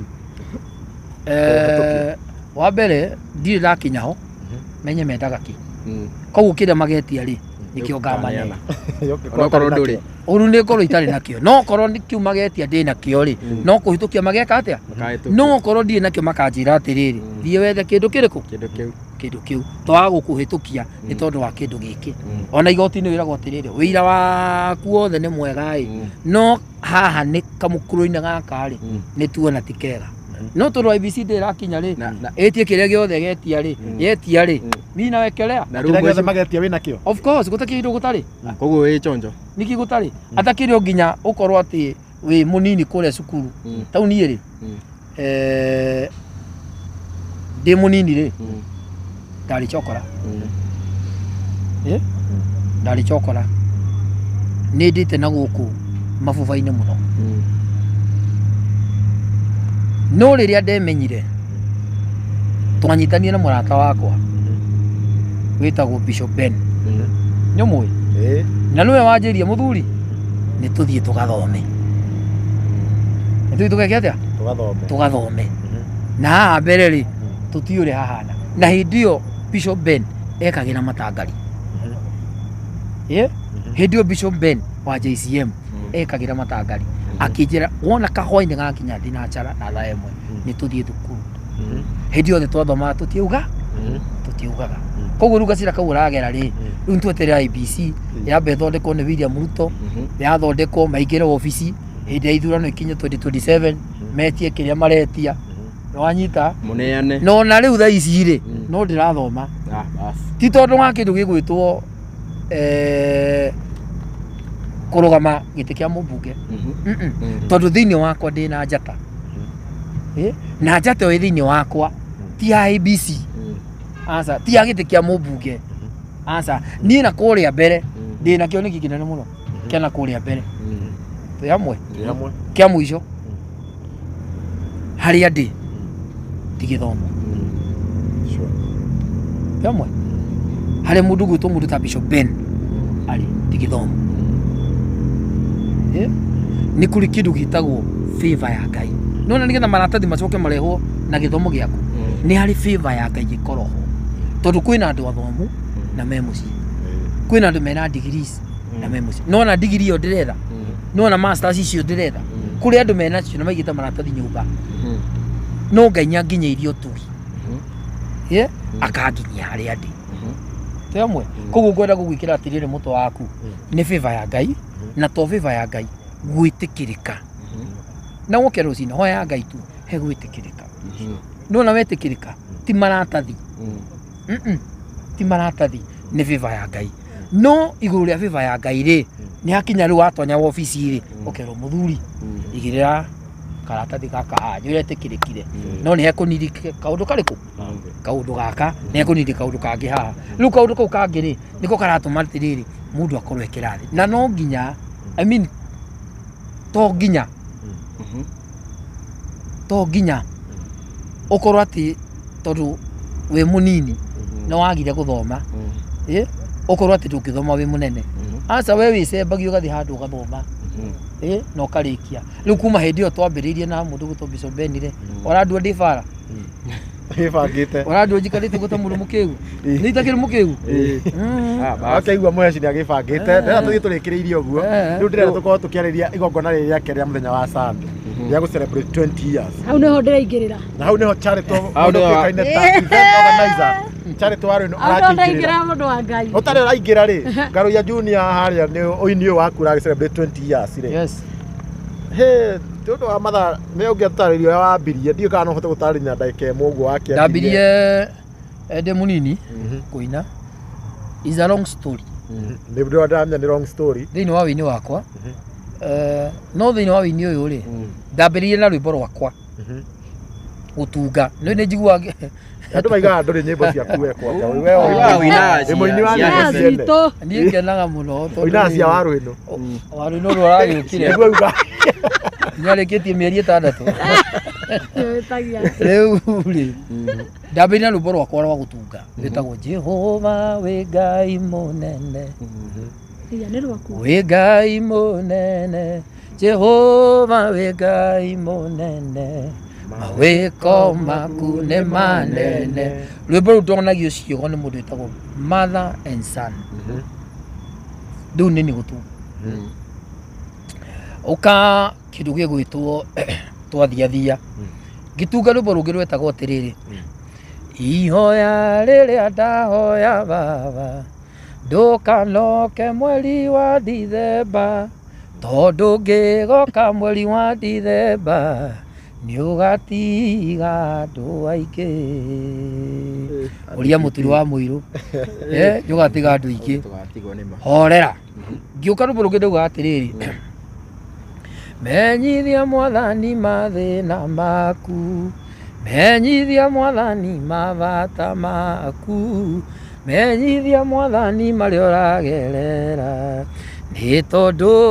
Wa mbere ndirĩ ndakinya ho menye mendaga kĩ, koguo kĩrĩa magetia rĩ, nĩkĩo ngamaneana. Onokorwo ndũrĩ. Ũru nĩ ngorwo itarĩ nakĩo, no korwo nĩ kĩu magetia ndĩ nakĩo rĩ, no kũhĩtũkia mageka atĩa? Makahĩtũkia. No korwo ndirĩ nakĩo makanjĩra atĩrĩrĩ, thiĩ wethe kĩndũ kĩrĩkũ? Kĩndũ kĩu. Kĩndũ kĩu twaga gũkũhĩtũkia nĩ tondũ wa kĩndũ gĩkĩ. Ona igoti-inĩ wĩragwo atĩrĩrĩ, wĩira waku wothe nĩ mwega ĩ, no haha nĩ kamũkuru-inĩ gaka rĩ, nĩ tuona ti kega. No tondũ IEBC ndĩrakinya rĩ, ĩtie kĩrĩa gĩothe getia rĩ, yetia rĩ, mi nawekelea. Na Kĩrĩa rĩu gĩothe magetia wĩna kĩo. Of course, gũtakĩrĩ kĩndũ gũtarĩ. Koguo wĩ chonjo. Nĩkĩ gũtarĩ? Atakĩrĩ o nginya ũkorwo atĩ wĩ mũnini kũrĩa cukuru tau niĩ rĩ, ndĩ mũnini rĩ, Ndarĩ chokora. Ndarĩ chokora. Nĩ ndĩte na gũkũ mabuba-inĩ mũno. No rĩrĩa ndemenyire twanyitanire na mũrata wakwa wĩtagwo Bishop Ben. Nĩ ũmũĩ? Na nĩwe wanjĩria mũthuri nĩ tũthiĩ tũgathome. Nĩ tũthiĩ tũgeke atĩa? Tũgathome. Tũgathome. Na haha mbere rĩ tũtiũĩ ũrĩa hahana. Na hĩndĩ ĩyo Bishop Ben ekagĩra matangari. Hĩndĩ ĩyo Bishop Ben wa JCM ekagĩra matangari. Akĩnjĩra wona kahwainĩ gakinya thinacara na thaa ĩmwe nĩ tũthiĩ thukuru. Hĩndĩ yothe twathomaga tũtiuga tũtiugaga. Koguo rĩu gacĩra kau ũragera rĩ rĩu nĩtweterera IEBC yambe ĩthondekwo nĩ William Ruto, yathondekwo maingĩre obici hĩndĩ ya ithurano ikinye 2027 metie kĩrĩa maretia. Nĩwanyita? Mũneane. Na ona rĩu thaa ici rĩ no ndĩrathoma. Ti tondũ wa kĩndũ gĩgwĩtwo kũrũgama gĩtĩ kĩa mũmbunge. Tondũ thĩinĩ wakwa ndĩna njata. Na njata ĩyo ĩ thĩinĩ wakwa ti ya IEBC. Aca, ti ya gĩtĩ kĩa mũmbunge. Aca, niĩ na kũrĩa mbere ndĩna kĩoneki kĩnene mũno kĩa na kũrĩa mbere. Twĩ hamwe? Kĩa mũico harĩa ndĩ ti gĩthomo. Twĩ hamwe? Harĩa mũndũ gwĩtwo mũndũ ta Bishop Ben arĩ ti gĩthomo. Nĩ kũrĩ kĩndũ gĩtagwo favor ya Ngai. Nĩwona nĩgetha maratathi macoke marehwo na gĩthomo gĩaku nĩ harĩ favor ya Ngai ĩkorwo ho. Tondũ kwĩna andũ athomu na me mũciĩ. Kwĩna andũ mena degrees na me mũciĩ. Nĩwona degree ĩyo ndĩretha? Nĩwona masters icio ndĩretha? Kũrĩ andũ menacio na maigĩte maratathi nyũmba. No Ngai nĩanginyĩirie ũtugi. Akanginyia harĩa ndĩ. Twĩ hamwe? Koguo ngwenda gũgwĩkĩra atĩrĩrĩ mũtwe waku nĩ favor ya Ngai na to favor ya Ngai gwĩtĩkĩrĩka. Na woke rũcinĩ hoya Ngai tu he gwĩtĩkĩrĩka. Nĩwona wetĩkĩrĩka ti maratathi. Ti maratathi nĩ favor ya Ngai. No igũrũ rĩa favor ya Ngai rĩ nĩ hakinya rĩu watonya wobici rĩ ũkerwo mũthuri igĩrĩra karatathi gaka haha nĩ ũretĩkĩrĩkire no nĩ hekũniri kaũndũ karĩkũ kaũndũ gaka nĩ hekũniri kaũndũ kangĩ haha rĩu kaũndũ kau kangĩ rĩ nĩko karatũma atĩrĩrĩ mũndũ akorwo e kĩrathi na no nginya I mean to nginya to nginya ũkorwo atĩ tondũ wĩ mũnini nĩ wagire gũthoma ũkorwo atĩ ndũngĩthoma wĩ mũnene. Aca we wĩcembagia ũgathiĩ handũ ũgathoma na ũkarĩkia. Rĩu kuma hĩndĩ ĩyo twambĩrĩirie na mũndũ gwĩtwo Bishop Ben rĩ ũrandua ndĩ bara Gĩbangĩte. Ũrandua njikarĩte ũguo ta mũndũ mũkĩgu? Nĩ itakĩrĩ mũkĩgu? Akĩigua mũheci nĩ agĩbangĩte. Ndĩrenda tũthiĩ tũrĩkĩrĩirie ũguo. Rĩu ndĩrenda tũkorwo tũkĩarĩria igongona rĩrĩ rĩake rĩa mũthenya wa Sunday rĩa gũ celebrate 20 years. Hau nĩho ndĩraingĩrĩra. Na hau nĩho Charity mũndũ ũtuĩkaine ta event organizer. Charity wa rĩu Hau nĩho ndaingĩra mũndũ wa Ngai. Ũtarĩ ũraingĩra rĩ, Ngaruiya Junior harĩa nĩ ũini ũyũ waku ũragĩ celebrate 20 years rĩ. Yes. He, nĩ ũndũ wa mathaa nĩ ũngĩatũtarĩria ũrĩa wambirie, ndiũĩ kana no ũhote gũtarĩria na ndagĩka ĩmwe ũguo wakĩambirie. Ndambirie ndĩ mũnini kũina. Is a long story. Nĩ ndĩramenya nĩ long story. Thĩinĩ wa wĩini wakwa. No thĩinĩ wa wĩini ũyũ rĩ, ndambĩrĩirie na rwĩmbo rwakwa. Gũtunga. Nĩ nĩ njiguaga Andũ maigaga ndũrĩ nyĩmbo ciaku we kwanja. We Ũinaga wĩ mũini wa nyĩmbo ciene. Niĩ ngenaga mũno tondũ Ũinaga cia Waruĩnũ. Waruĩnũ ũrĩa ũragĩũkire. Nĩguo uga. Nĩarĩkĩtie mĩeri 6. Rĩu rĩ, ndambĩrĩirie na rwĩmbo rwakwa rwa gũtunga rwĩtagwo Jehova wĩ Ngai mũnene. Iya, nĩ rwaku. Wĩ Ngai mũnene, Jehova wĩ Ngai mũnene, mawĩko maku nĩ manene. Rwĩmbo rũu ndonagio ciugo nĩ mũndũ wĩtagwo Mother and Son. Rĩu nĩ nĩ gũtunga. Ũka kĩndũ gĩgwĩtwo twathiathia. Ngĩtunga rwĩmbo rũngĩ rwetagwo atĩrĩrĩ, ihoya rĩrĩa ndahoya baba, ndũkanoke mweri wa Dithemba, tondũ ngĩgoka mweri wa Dithemba, nĩũgatiga andũ aingĩ. Ũria mũturi wa mũirũ. Nĩũgatiga andũ aingĩ. Horera. Ngĩũka rwĩmbo rũngĩ ndauga atĩrĩrĩ, menyithia mwathani mathĩna maku, Menyithia Mwathani mabata maku, menyithia Mwathani marĩa ũragerera, nĩ tondũ.